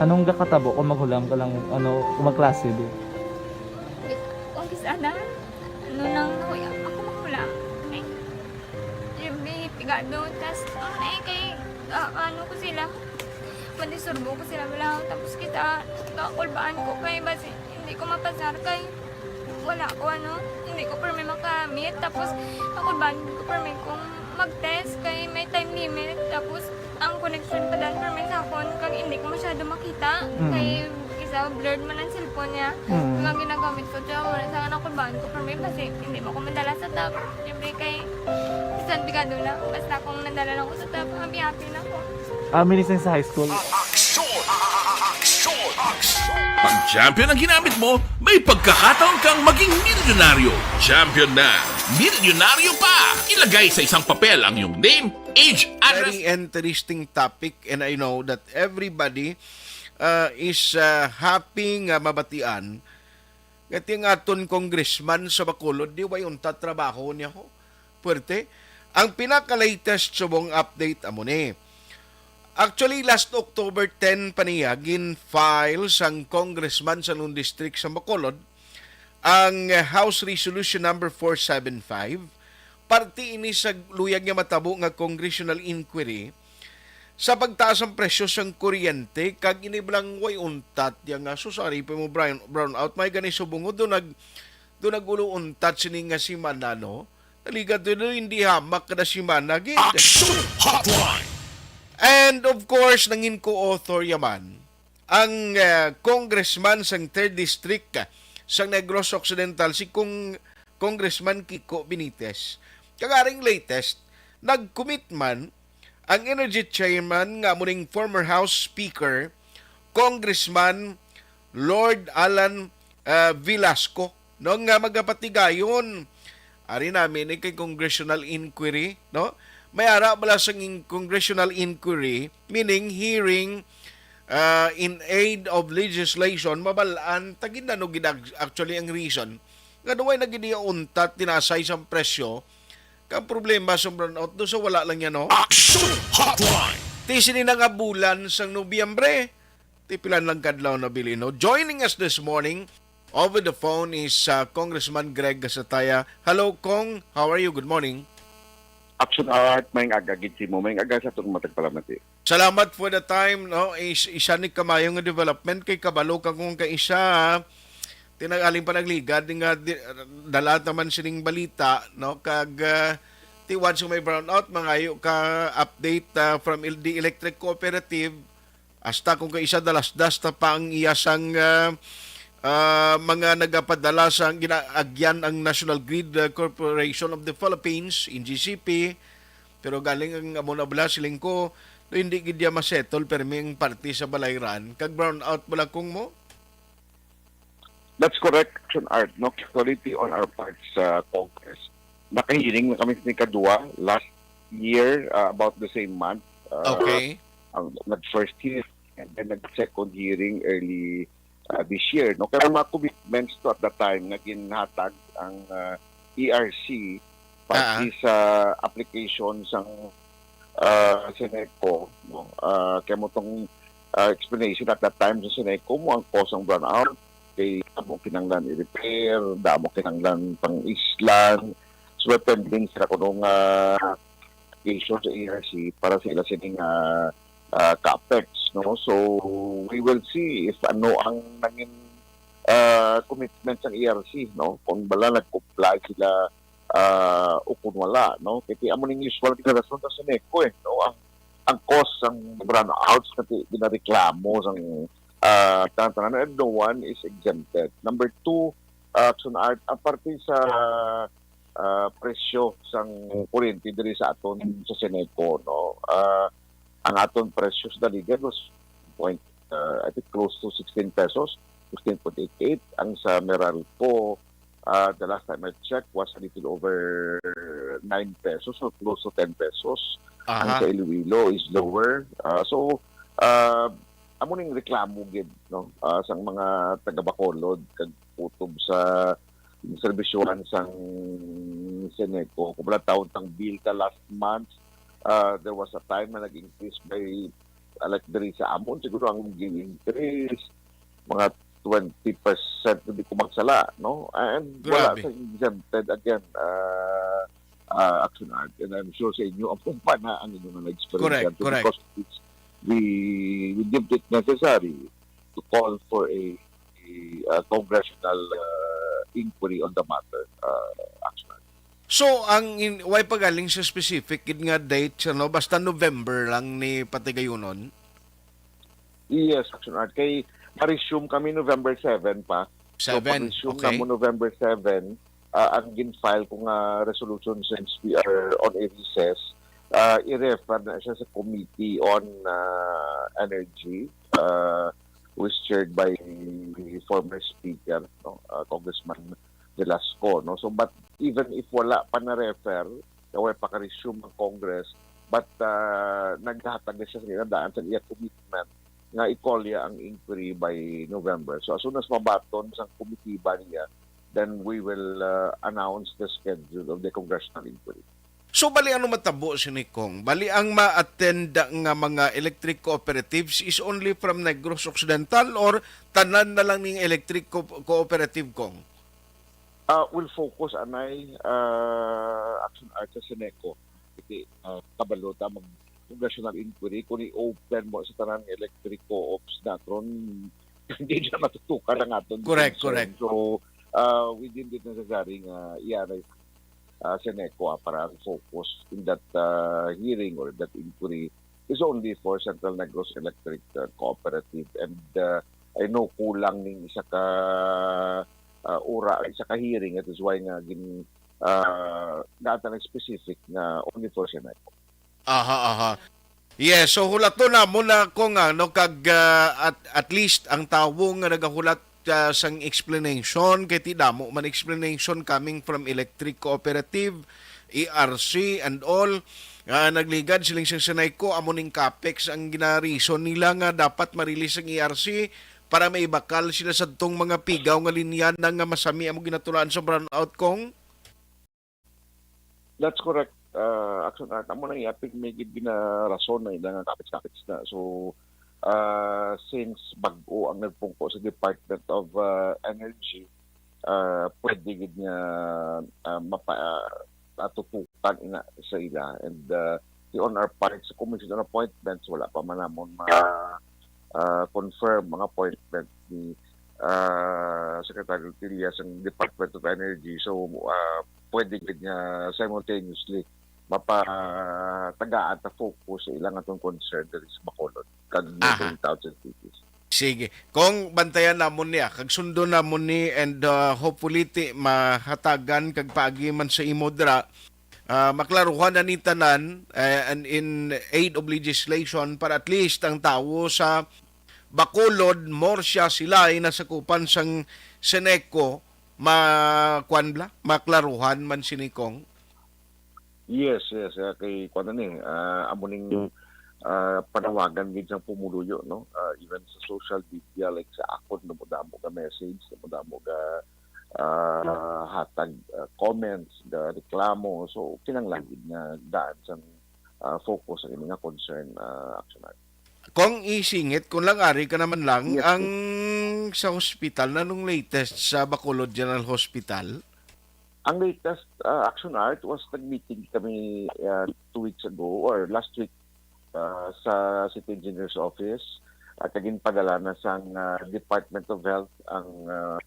Anong gakatabo kung maghulam ka lang, ano, kung magklase di? Kung kis-a na, ano nang nahuya, ako manghulam. Ay, every pigado, tas, ano na eh, kay, ah, ano ko sila, mandisurbo ko sila, wala, tapos kita, kakulbaan ko kay, basi, hindi ko mapasar kay, wala ko, ano, hindi ko permi makamit, tapos, kakulbaan ko permi kung mag-test kay may time limit, tapos, ang connection pa dan permi sa akon, kag hindi ko masyado makita, Mm. kay isa blurred man ang cellphone niya. Mm. Kung ang ginagamit ko, tiyo, wala sa akin ako, baan ko permi, basi hindi mo ko madala sa top. Siyempre kay, bisan pigado na, basta kung nadala lang ko sa top, happy-happy na ko. Ah, minising sa high school. Aksyon! Aksyon! Aksyon! Pag champion ang ginamit mo, may pagkakataon kang maging milyonaryo. Champion na! Milyonaryo pa! Ilagay sa isang papel ang iyong name, age, address. Very interesting topic, and I know that everybody uh, is uh, happy nga mabatian nga ti ang aton congressman sa Bacolod di way unta trabaho niya ho. Puwerte. Ang pinaka-latest subong update amo ni. Actually, last October ten pa niya gin-file sang congressman sa Lone District sa Bacolod ang uh, House Resolution number four seven five. Parte ini sa luyag nga matabo nga congressional inquiry sa pagtaas ang presyo sang kuryente kag ini bala nga way untat ya nga susari pa mo brown, brown out may gani subong do nag do nagulo untat sini nga semana, no? Naligat do hindi hamak kada semana gid. Action Hotline! And of course, nangin co-author yaman ang uh, congressman sang third District uh, sang Negros Occidental, si Kong Congressman Kiko Benitez. Kagaring latest, nag-commit man ang Energy Chairman nga muning former House Speaker, Congressman Lord Alan uh, Velasco, no, nga magapatigayon. Ari namin ni kay congressional inquiry, no? May ara bala sang congressional inquiry, meaning hearing uh, in aid of legislation, mabalaan tagin na no gid actually ang reason nga duway na gid iya untat tinasay sang presyo kang problema sa brownout do sa wala lang yan, no? Action Hotline! Ti sini na nga bulan sang Nobyembre, ti pilan lang kadlaw na bilin, no? Joining us this morning over the phone is uh, Congressman Greg Gasataya. Hello, Cong. How are you? Good morning. Action Art, may aga gid si mo, may aga sa atong matag palamati. Salamat for the time, no? Is, isa ni kamayo nga development kay kabalo ka kung kaisa tinagaling pa nagligad nga di, dala naman sining balita, no? Kag uh, tiwan sa may brownout, mangayo ka update uh, from the electric cooperative hasta kung kaisa dalasdas ta pa ang iya sang uh, uh, mga nagapadala sa ginaagyan ang National Grid uh, Corporation of the Philippines, N G C P. Pero galing ang amo na bala siling ko, no, hindi gid ya masettle permi ang parte sa balayran kag brownout bala kung mo. That's correct, Action Art. No, actually, on our part sa Congress, nakahearing na kami ni kadua last year uh, about the same month. Uh, Okay. Ang nag-first hearing and then nag-second hearing early uh, this year. No, kaya mga commitments to at that time nga ginhatag ang uh, E R C pati Ah. sa application sang uh, Seneco, no? Uh, kaya mo tong uh, explanation at that time sa Seneco mo ang cause ang brownout kay damo kinanglan i-repair, damo kinanglan pang islan. So, may pending sila kuno nga application sa E R C para sa ila sining uh, uh, capex, no? So, we will see if ano ang nangin uh, commitment sang E R C, no? Kung bala nag-comply sila uh, o kung wala, no? Kaya amo ning usual nga rason sa Seneco, eh, no? Ang ang cause sang brownouts na ti- ginareklamo sang uh, tanan-tanan, and no one is exempted. Number two, uh, Action Art, ang parte sa uh, presyo sang kuryente diri sa aton sa Seneco, no? Uh, ang aton presyo sa daligan was point, uh, I think close to sixteen pesos, fifteen point eight eight. Ang sa Meralco, uh, the last time I checked was a little over nine pesos or close to ten pesos. Ang Aha. Sa Iloilo is lower. Uh, so, uh, amo ning reklamo gid, no? Uh, sang mga taga Bacolod kag kutob sa serbisyohan sang Seneco. Kung wala taon tang bill ka last month, uh, there was a time na nag-increase by, uh, like, diri sa amon, siguro ang gin-increase, mga twenty percent, hindi ko magsala, no? And wala Grabe. Sa exempted again, uh, uh, Action Art. And I'm sure sa inyo, ang pumpa na ang inyong na-experience Correct, yan. So, correct. Because of this, we, we deemed it necessary to call for a, a, uh, congressional uh, inquiry on the matter, uh, Action Art. So, ang in, why pa galing sa specific gid nga date, ano, basta November lang ni patigayunon? Yes, Action Art. Kay ma-resume kami November seven pa. So, Seven, pag-resume okay. Namo November seven, ah, ang gin-file ko nga resolution, since we are on a recess, ah, i-refer na siya sa Committee on ah, Energy, ah, who is chaired by the former speaker, no, ah, Congressman Velasco, no? So, but even if wala pa na-refer, kay wala pa ka-resume ang Congress, but, ah, naghatag na siya sa ginadaan sa iya commitment nga i-call niya ang inquiry by November. So, as soon as mabaton sa komitiba niya, then we will, ah, announce the schedule of the congressional inquiry. So, bali, ano matabo sini, Cong? Bali, ang ma-attend nga mga electric cooperatives is only from Negros Occidental or tanan na lang ning electric co-, cooperative, Cong? Ah, we'll focus anay, ah, Action Art sa Seneco. Iti, ah, kabalo ta mag congressional inquiry kung i-open mo sa tanan nga electric co-ops naton, hindi na matutukan ang aton Correct, concern. correct. So, ah, we deemed it necessary nga ianay, ah, Seneco, ah, para ang focus in that, ah, hearing or that inquiry is only for Central Negros Electric, ah, Cooperative. And, ah, I know kulang ning isa ka, ah, ura, isa ka hearing. That is why nga gin-, ah, data na specific nga only for Seneco. Aha, aha. Yes, so hulaton na muna ko nga, no, kag, ah, at, at least ang tawo nga nagahulat, ah, sang explanation, kay ti damo man explanation coming from electric cooperative, E R C, and all. Ah, nagligad siling sang Seneco, amo ning capex ang gina-reason nila nga dapat ma-release ang E R C para maibakal sila sa tong mga pigaw nga linya na nga masami amo ginatulaan sa brownout, Cong? That's correct. Ah, Action Art, amo nang iyapig may gid ginarason na ila nga kapits-kapits na. So, ah, since bag-o ang nagpungko sa Department of, ah, Energy, ah, pwede gid nga, ah, mapa-, ah, matutukan ina sa ila. And, ah, the, on our part, sa Commission on Appointments, wala pa man namon ma-, ah, confirm ang appointment ni, ah, Secretary Rutilla sa Department of Energy. So, ah, pwede gid nga simultaneously mapatagaan ta focus sa ilang atong concern diri sa Bacolod kag Aha. neighboring towns and cities. Sige. Kung bantayan namon niya, kag sundon namon ni, and, uh, hopefully ti mahatagan kag paagi man sa imo dira, uh, maklaruhan na ni tanan, uh, and in aid of legislation para at least ang tawo sa Bacolod, Murcia, sila ay nasakupan sang Seneco, ma-, kuwan bala, maklaruhan man sini, Cong. Yes, yes, ah, kay kuwan na ni, ah, amo ning, ah, panawagan gid sang pumuluyo, no? Ah, even sa social media, like sa akon, damo-damo ka message, damo-damo ka, ah, hatag, ah, comments, ka reklamo. So, kinahanglan gid nga daan sang, ah, focus ang mga concern, ah, Action Art. Kung isingit, kung lang ari ka naman lang, Yes, ang sir. sa hospital, nanong latest sa Bacolod General Hospital? Ang latest, ah, Action Art was nag-meeting kami, ah, two weeks ago or last week, ah, sa City Engineer's Office at naging padala na sang, ah, Department of Health ang, ah,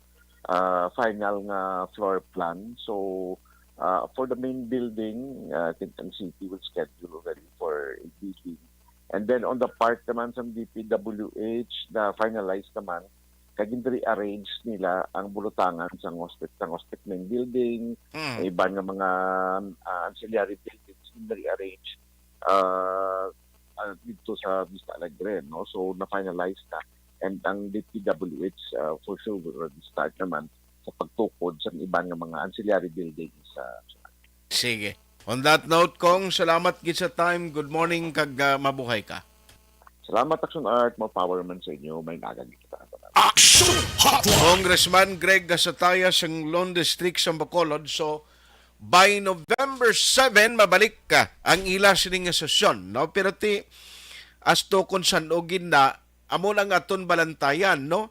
ah, final nga floor plan. So, ah, for the main building, ah, I think ang city will schedule already for a building. And then on the part naman sa D P W H, na finalize naman, kag gin-rearrange nila ang bulutangan sa hospi-, sa hospital main building, Mm. ang iban nga mga, ah, ancillary buildings, gin-rearrange, ah, ah, dito sa Vista Alegre, no? So, na-finalize na. And ang D P W H, ah, for sure, will already start naman sa pagtukod sa iban nga mga ancillary buildings sa Sige. On that note, Cong, salamat gid sa time. Good morning, kag, ah, mabuhay ka. Salamat, Action Art. More power man sa inyo. May naga gid kita. Action Hotline. Congressman Greg Gasataya sang Lone District sa Bacolod. So, by November seven, mabalik ka ang ila sini nga sesyon, no? Pero ti, asto kung san-o gid na, amo na ang aton balantayan, no?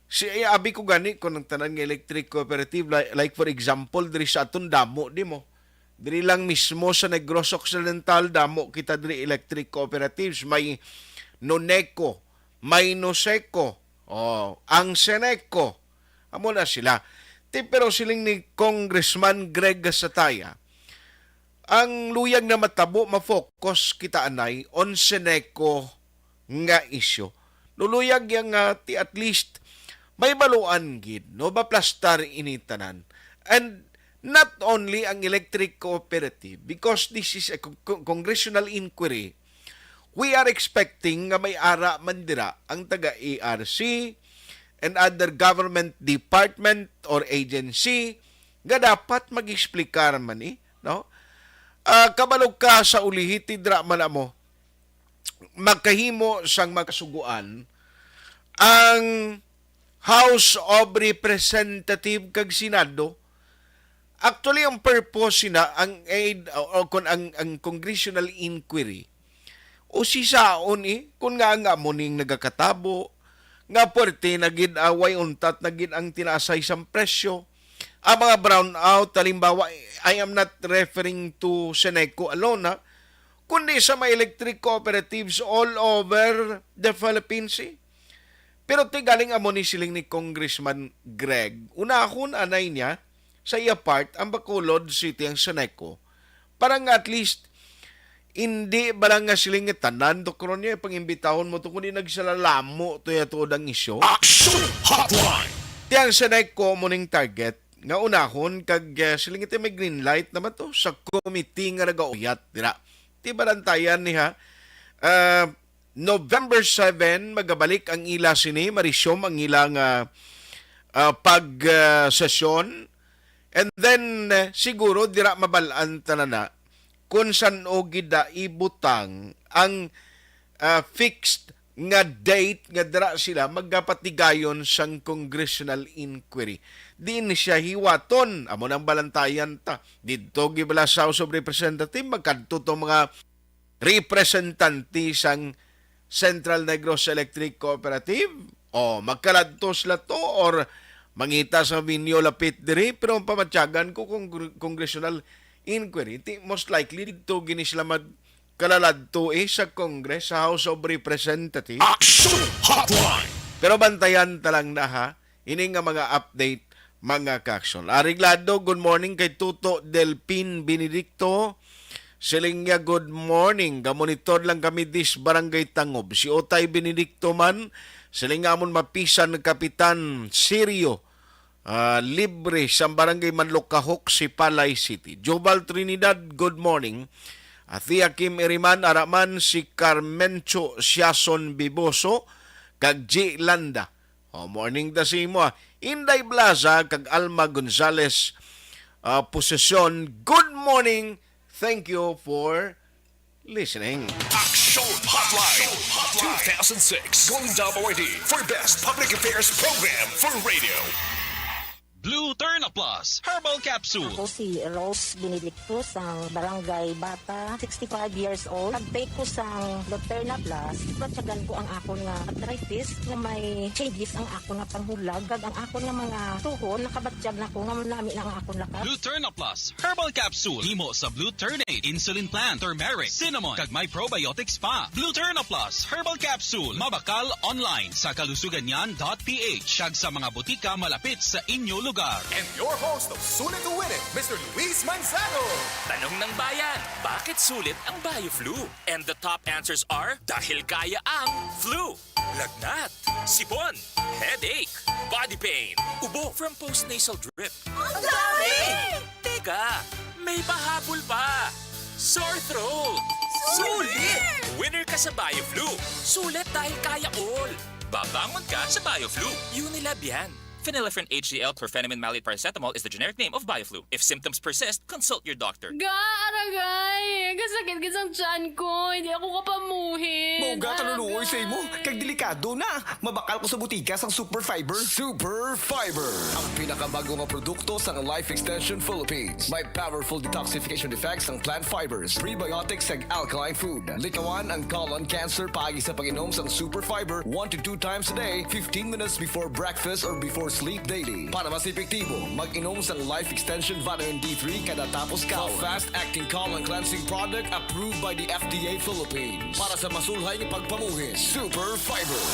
Si, eh, abi ko gani kung ang tanan nga electric cooperative, like, like, for example, diri sa aton damo, di mo? Diri lang mismo sa Negros Occidental, damo kita diri electric cooperatives. May Noneco, may Noseco, oh, ang Seneco. Amo na sila. Ti, pero siling ni Congressman Greg Gasataya, ang luyag na matabo, ma-focus kita anay on Seneco nga isyu. Luluyag yang, ah, ti at least may baluan gid, no, maplastar ini tanan. And not only ang electric cooperative, because this is a co-, co-, congressional inquiry, we are expecting nga may ara man dira ang taga E R C and other government department or agency nga dapat mag-explicar man, eh, no? Ah, kabalo ka sa ulihiti dira man amo, makahimo sang makasuguan ang House of Representative kag Senado. Actually, ang purpose sina ang aid o, o kung ang, ang congressional inquiry, usisaon, eh, kung nga nga mo ning nagakatabo, nga puwerte na gid, ah, way untat na gid ang tinaasay sang presyo. Ang mga brownout, halimbawa, I am not referring to Seneco alone, ha, kundi sa mga electric cooperatives all over the Philippines, eh. Pero ti galing amo ni siling ni Congressman Greg, unahon anay niya sa iya part ang Bacolod City ang Seneco para nga at least hindi ba lang nga siling nga tanan, Doc Ronnie, pangimbitahon mo to, kundi nagsalalamo to ya tuod ang isyu. Action Hotline! Ti ang Seneco mo ning target nga unahon kag, eh, siling ito may green light naman to sa committee nga nagauyat dira. Ti balantayan ni ha, ah, November seven, magabalik ang ila sini, marisyom ang ila nga, ah, pag, ah, sesyon. And then, eh, siguro dira mabalaan tanan na kung san-o gid na ibutang ang, ah, fixed nga date nga dira sila magapatigayon sang congressional inquiry. Diin siya hiwaton, amo nang balantayan ta. Didto gibala sa House of Representative, magkadto tong mga representante sang Central Negros Electric Cooperative? O magkaladto sila to or mangita sa venue lapit diri? Pero ang pamatyagan ko kung congressional inquiry, ti, most likely dito gini sila magkalaladto eh sa Congress, sa House of Representatives. Action Hotline! Pero bantayan ta lang na ha, ini nga mga update, mga ka-action. Areglado, good morning kay Tuto Delpin Benedicto. Siling niya, "Good morning. Gamonitor lang kami dis Barangay Tangob." Si Otay Benedicto man, siling nga amon mapisan ng Kapitan Sirio, ah, libre sa Barangay Manlukahok, Sipalay City. Joval Trinidad, good morning. Athea Kim Iriman, araman si Carmencho Siason Biboso, kag G Landa. Oh, morning ta sa imo, ah. Inday Blaza kag Alma Gonzales, ah, Posesyon, good morning. Thank you for listening. Action Hotline two thousand six Golden Dove Awardee for Best Public Affairs Program for Radio. Blue Turn Up Plus Herbal Capsule. Ako si Rose Benedicto sang Barangay Bata, sixty-five years old. Nag-take ko sang Luterna Plus. Batyagan ko ang akon nga arthritis nga may changes ang akon nga panghulag kag ang akon nga mga tuhod nakabatyag na ko nga manami na ang akon lakat. Luterna Plus Herbal Capsule. Himo sa Blue Ternate, Insulin Plant, Turmeric, Cinnamon, kag may probiotics pa. Blue Turna Plus Herbal Capsule. Mabakal online sa kalusuganyan dot P H kag sa mga butika malapit sa inyo lugar. And your host of Sulit to Win It, Mister Luis Manzano. Tanong ng bayan, bakit sulit ang BioFlu? And the top answers are, dahil kaya ang flu, lagnat, sipon, headache, body pain, ubo from postnasal drip. Ang dami! Teka, may pahabol pa. Sore throat. Sulit! Winner ka sa BioFlu. Sulit dahil kaya all. Babangon ka sa BioFlu. Unilab yan. Phenylephrine H C L chlorphenamine maleate paracetamol is the generic name of BioFlu. If symptoms persist, consult your doctor. Ga, aragay! Kasakit gid sang tiyan ko. Hindi ako kapamuhin. Mao ga, kaluluoy sa imo. Aragay. Kag delikado na. Mabakal ko sa butika sang Super Fiber. Super Fiber, ang pinakabago nga produkto sang Life Extension Philippines. May powerful detoxification effects ang plant fibers, prebiotics, kag alkaline food. Likawan ang colon cancer paagi sa pag-inom sang Super Fiber one to two times a day, fifteen minutes before breakfast or before sleep daily. Para mas epektibo, mag-inom sang Life Extension Vitamin D three kada tapos kaon. A fast-acting colon cleansing product approved by the F D A Philippines. Para sa masulhay nga pagpamuhi, Super Fiber.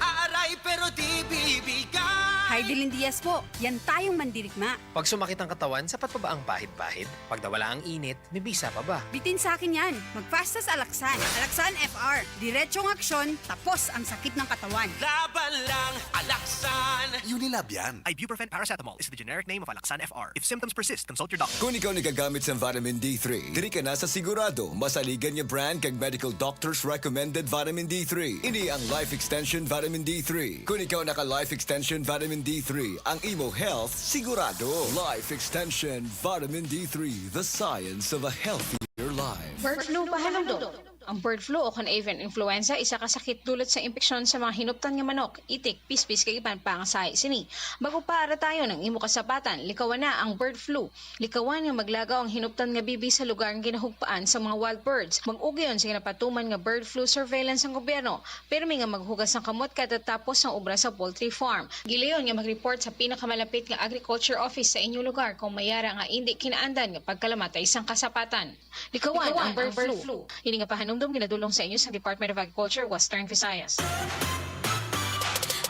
Aaray, pero di bibigay. Hi, Dylan Diaz po. Yan tayong mandirigma. Pag sumakit ang katawan, sapat pa ba ang bahid-bahid? Pag nawala ang init, may bisa pa ba? Bitin sa akin yan. Mag-fast sa Alaxan. Alaxan F R. Diretsong aksyon, tapos ang sakit ng katawan. Laban lang, Alaxan. Unilab yan. Ibuprofen paracetamol is the generic name of Alaxan F R. If symptoms persist, consult your doctor. Kung ikaw nagagamit sa vitamin D three, diri ka na sa sigurado masaligan nga brand kag medical doctor's recommended vitamin D three. Ini ang Life Extension Vitamin D three. Kung ikaw naka Life Extension Vitamin D D three, ang imo health sigurado. Life Extension Vitamin D three, the science of a healthier life. Bird flu pahalumdom. Ang bird flu o kon avian influenza isa ka sakit dulot sa impeksyon sa mga hinuptan nga manok, itik, pispis kag iban pa nga sahi sini. Bag-o pa aratayon ang imo kasapatan, likawan na ang bird flu. Likawan nga maglagaw ang hinuptan nga bibi sa lugar nga ginahugpaan sa mga wild birds. Mag-ugayon sa ginapatuman nga bird flu surveillance sang gobyerno. Pirmi nga maghugas sang kamot kada tapos sang obra sa poultry farm. Gilayon nga mag-report sa pinakamalapit nga agriculture office sa inyong lugar kung may ara nga indi kinaandan nga pagkalamatay sang kasapatan. Likawan ang bird flu. Ini nga pahanumdom ginadul-ong sa inyo sa Department of Agriculture, Western Visayas.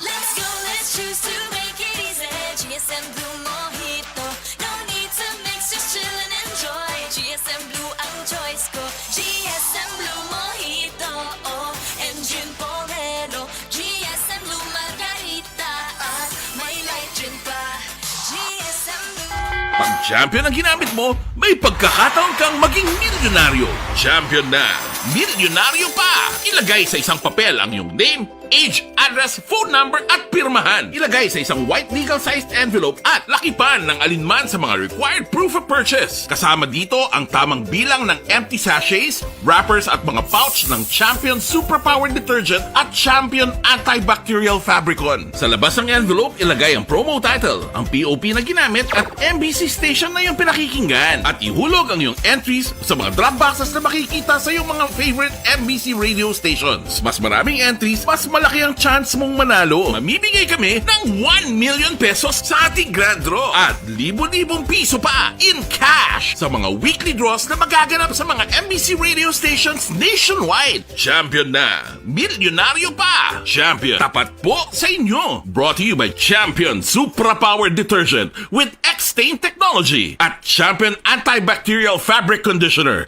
Let's go, let's choose to make it easy. G S M Blue Mojito. No need to mix, just chill and enjoy. G S M Blue ang choice ko. G S M Blue Mojito, oh, and Gin Pomelo. G S M Blue Margarita at may light gin pa. G S M Blue. Pag champion ang ginamit mo, may pagkakataon kang maging milyonaryo. Champion na, milyonaryo pa! Ilagay sa isang papel ang iyong name, age, address, phone number, at pirmahan. Ilagay sa isang white legal-sized envelope at lakipan ng alinman sa mga required proof of purchase. Kasama dito ang tamang bilang ng empty sachets, wrappers, at mga pouch ng Champion Suprapower Detergent at Champion Antibacterial Fabricon. Sa labas ng envelope, ilagay ang promo title, ang P O P na ginamit, at M B C station na iyong pinakikinggan. At ihulog ang iyong entries sa mga drop boxes na makikita sa iyong mga favorite M B C radio stations. Mas maraming entries, mas malaki ang chance mong manalo. Mamimigay kami ng one million pesos sa ating grand draw at libo-libong piso pa in cash sa mga weekly draws na magaganap sa mga M B C radio stations nationwide. Champion na! Milyonaryo pa! Champion, tapat po sa inyo! Brought to you by Champion Supra Power Detergent with X-Stain Technology at Champion Antibacterial Fabric Conditioner.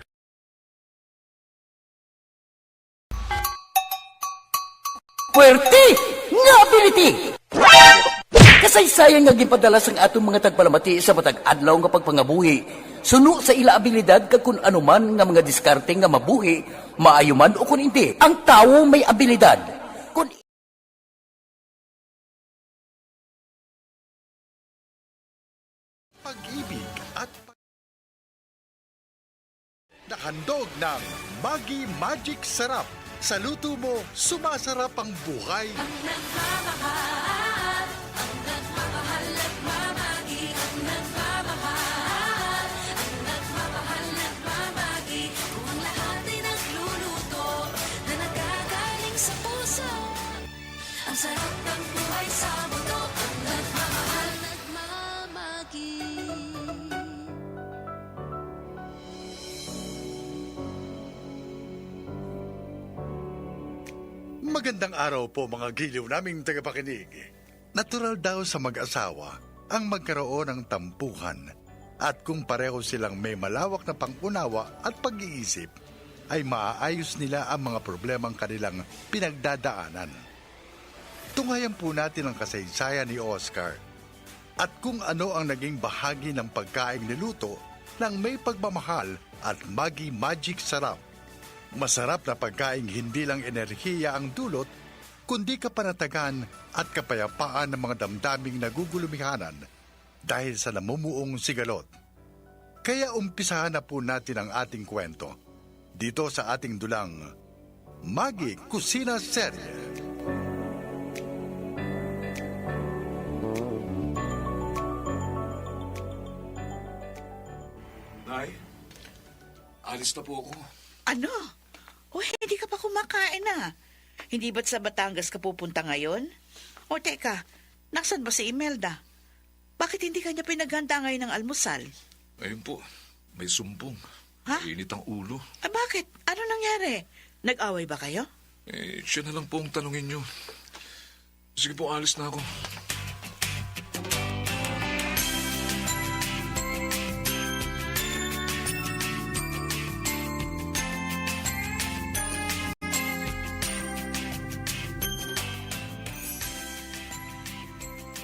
Puwerte nga ability! Kasaysayan nga ginpadala sang aton mga tagpalamati sa matag adlaw nga pagpangabuhi, suno sa ila abilidad kag kun ano man nga mga diskarte nga mabuhi, maayo man o kun indi. Ang tawo may abilidad. Kun Pag-ibig at pag- Nakahandog ng Maggi Magic Sarap. Sa luto mo, sumasarap ang buhay. Ang nagmamahal, ang nagmamahal, nagmamagi. Ang nagmamahal, ang nagmamahal, nagmamagi. Kung ang lahat ay nagluluto na nagagaling sa puso, ang sarap ng buhay sa mundo. Ang nagmamahal, nagmamagi. Magandang araw po, mga giliw naming tagapakinig. Natural daw sa mag-asawa ang magkaroon ng tampuhan, at kung pareho silang may malawak na pangunawa at pag-iisip, ay maaayos nila ang mga problemang kanilang pinagdadaanan. Tunghayan po natin ang kasaysayan ni Oscar at kung ano ang naging bahagi ng pagkaing niluto ng may pagmamahal at Maggi Magic Sarap. Masarap na pagkaing hindi lang enerhiya ang dulot, kundi kapanatagan at kapayapaan ng mga damdaming nagugulumihanan dahil sa namumuong sigalot. Kaya umpisahan na po natin ang ating kwento dito sa ating dulang Maggi Kusina Serye. Nay, alis na po ako. Ano? Uy, hindi ka pa kumakain, ah. Hindi ba't sa Batangas ka pupunta ngayon? O teka, nasan ba si Imelda? Bakit hindi ka niya pinaghanda ngayon ng almusal? Ayun po, may sumbong. Ha? Mainit ang ulo. Ah, bakit? Ano nangyari? Nag-away ba kayo? Eh, siya na lang po ang tanungin niyo. Sige po, alis na ako.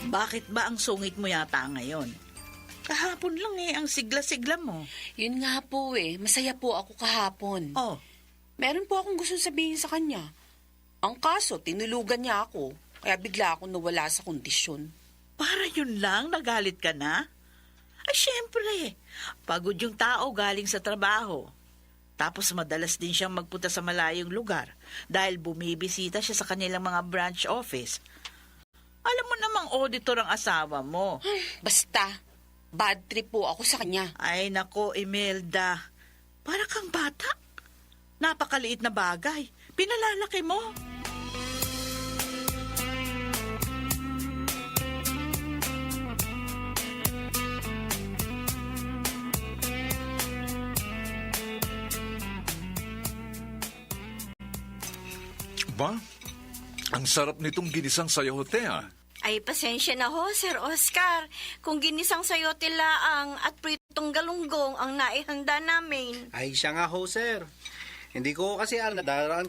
Bakit ba ang sungit mo yata ngayon? Kahapon lang eh, ang sigla-sigla mo. Yun nga po eh, masaya po ako kahapon. Oh. Meron po akong gustong sabihin sa kanya. Ang kaso, tinulugan niya ako, kaya bigla akong nawala sa kondisyon. Para yun lang, nagalit ka na? Ay, syempre. Pagod yung tao galing sa trabaho. Tapos madalas din siyang magpunta sa malayong lugar dahil bumibisita siya sa kanilang mga branch office. Alam mo namang auditor ang asawa mo. Basta, bad trip po ako sa kanya. Ay, nako, Imelda. Para kang bata. Napakaliit na bagay. Pinalalaki mo. Ba? Ang sarap nitong ginisang sayote, ah. Ay, pasensya na ho, Sir Oscar. Kung ginisang sayote laang at pritong galunggong ang naihanda namin. Ay, siya nga ho, sir. Hindi ko kasi alam, nadaraan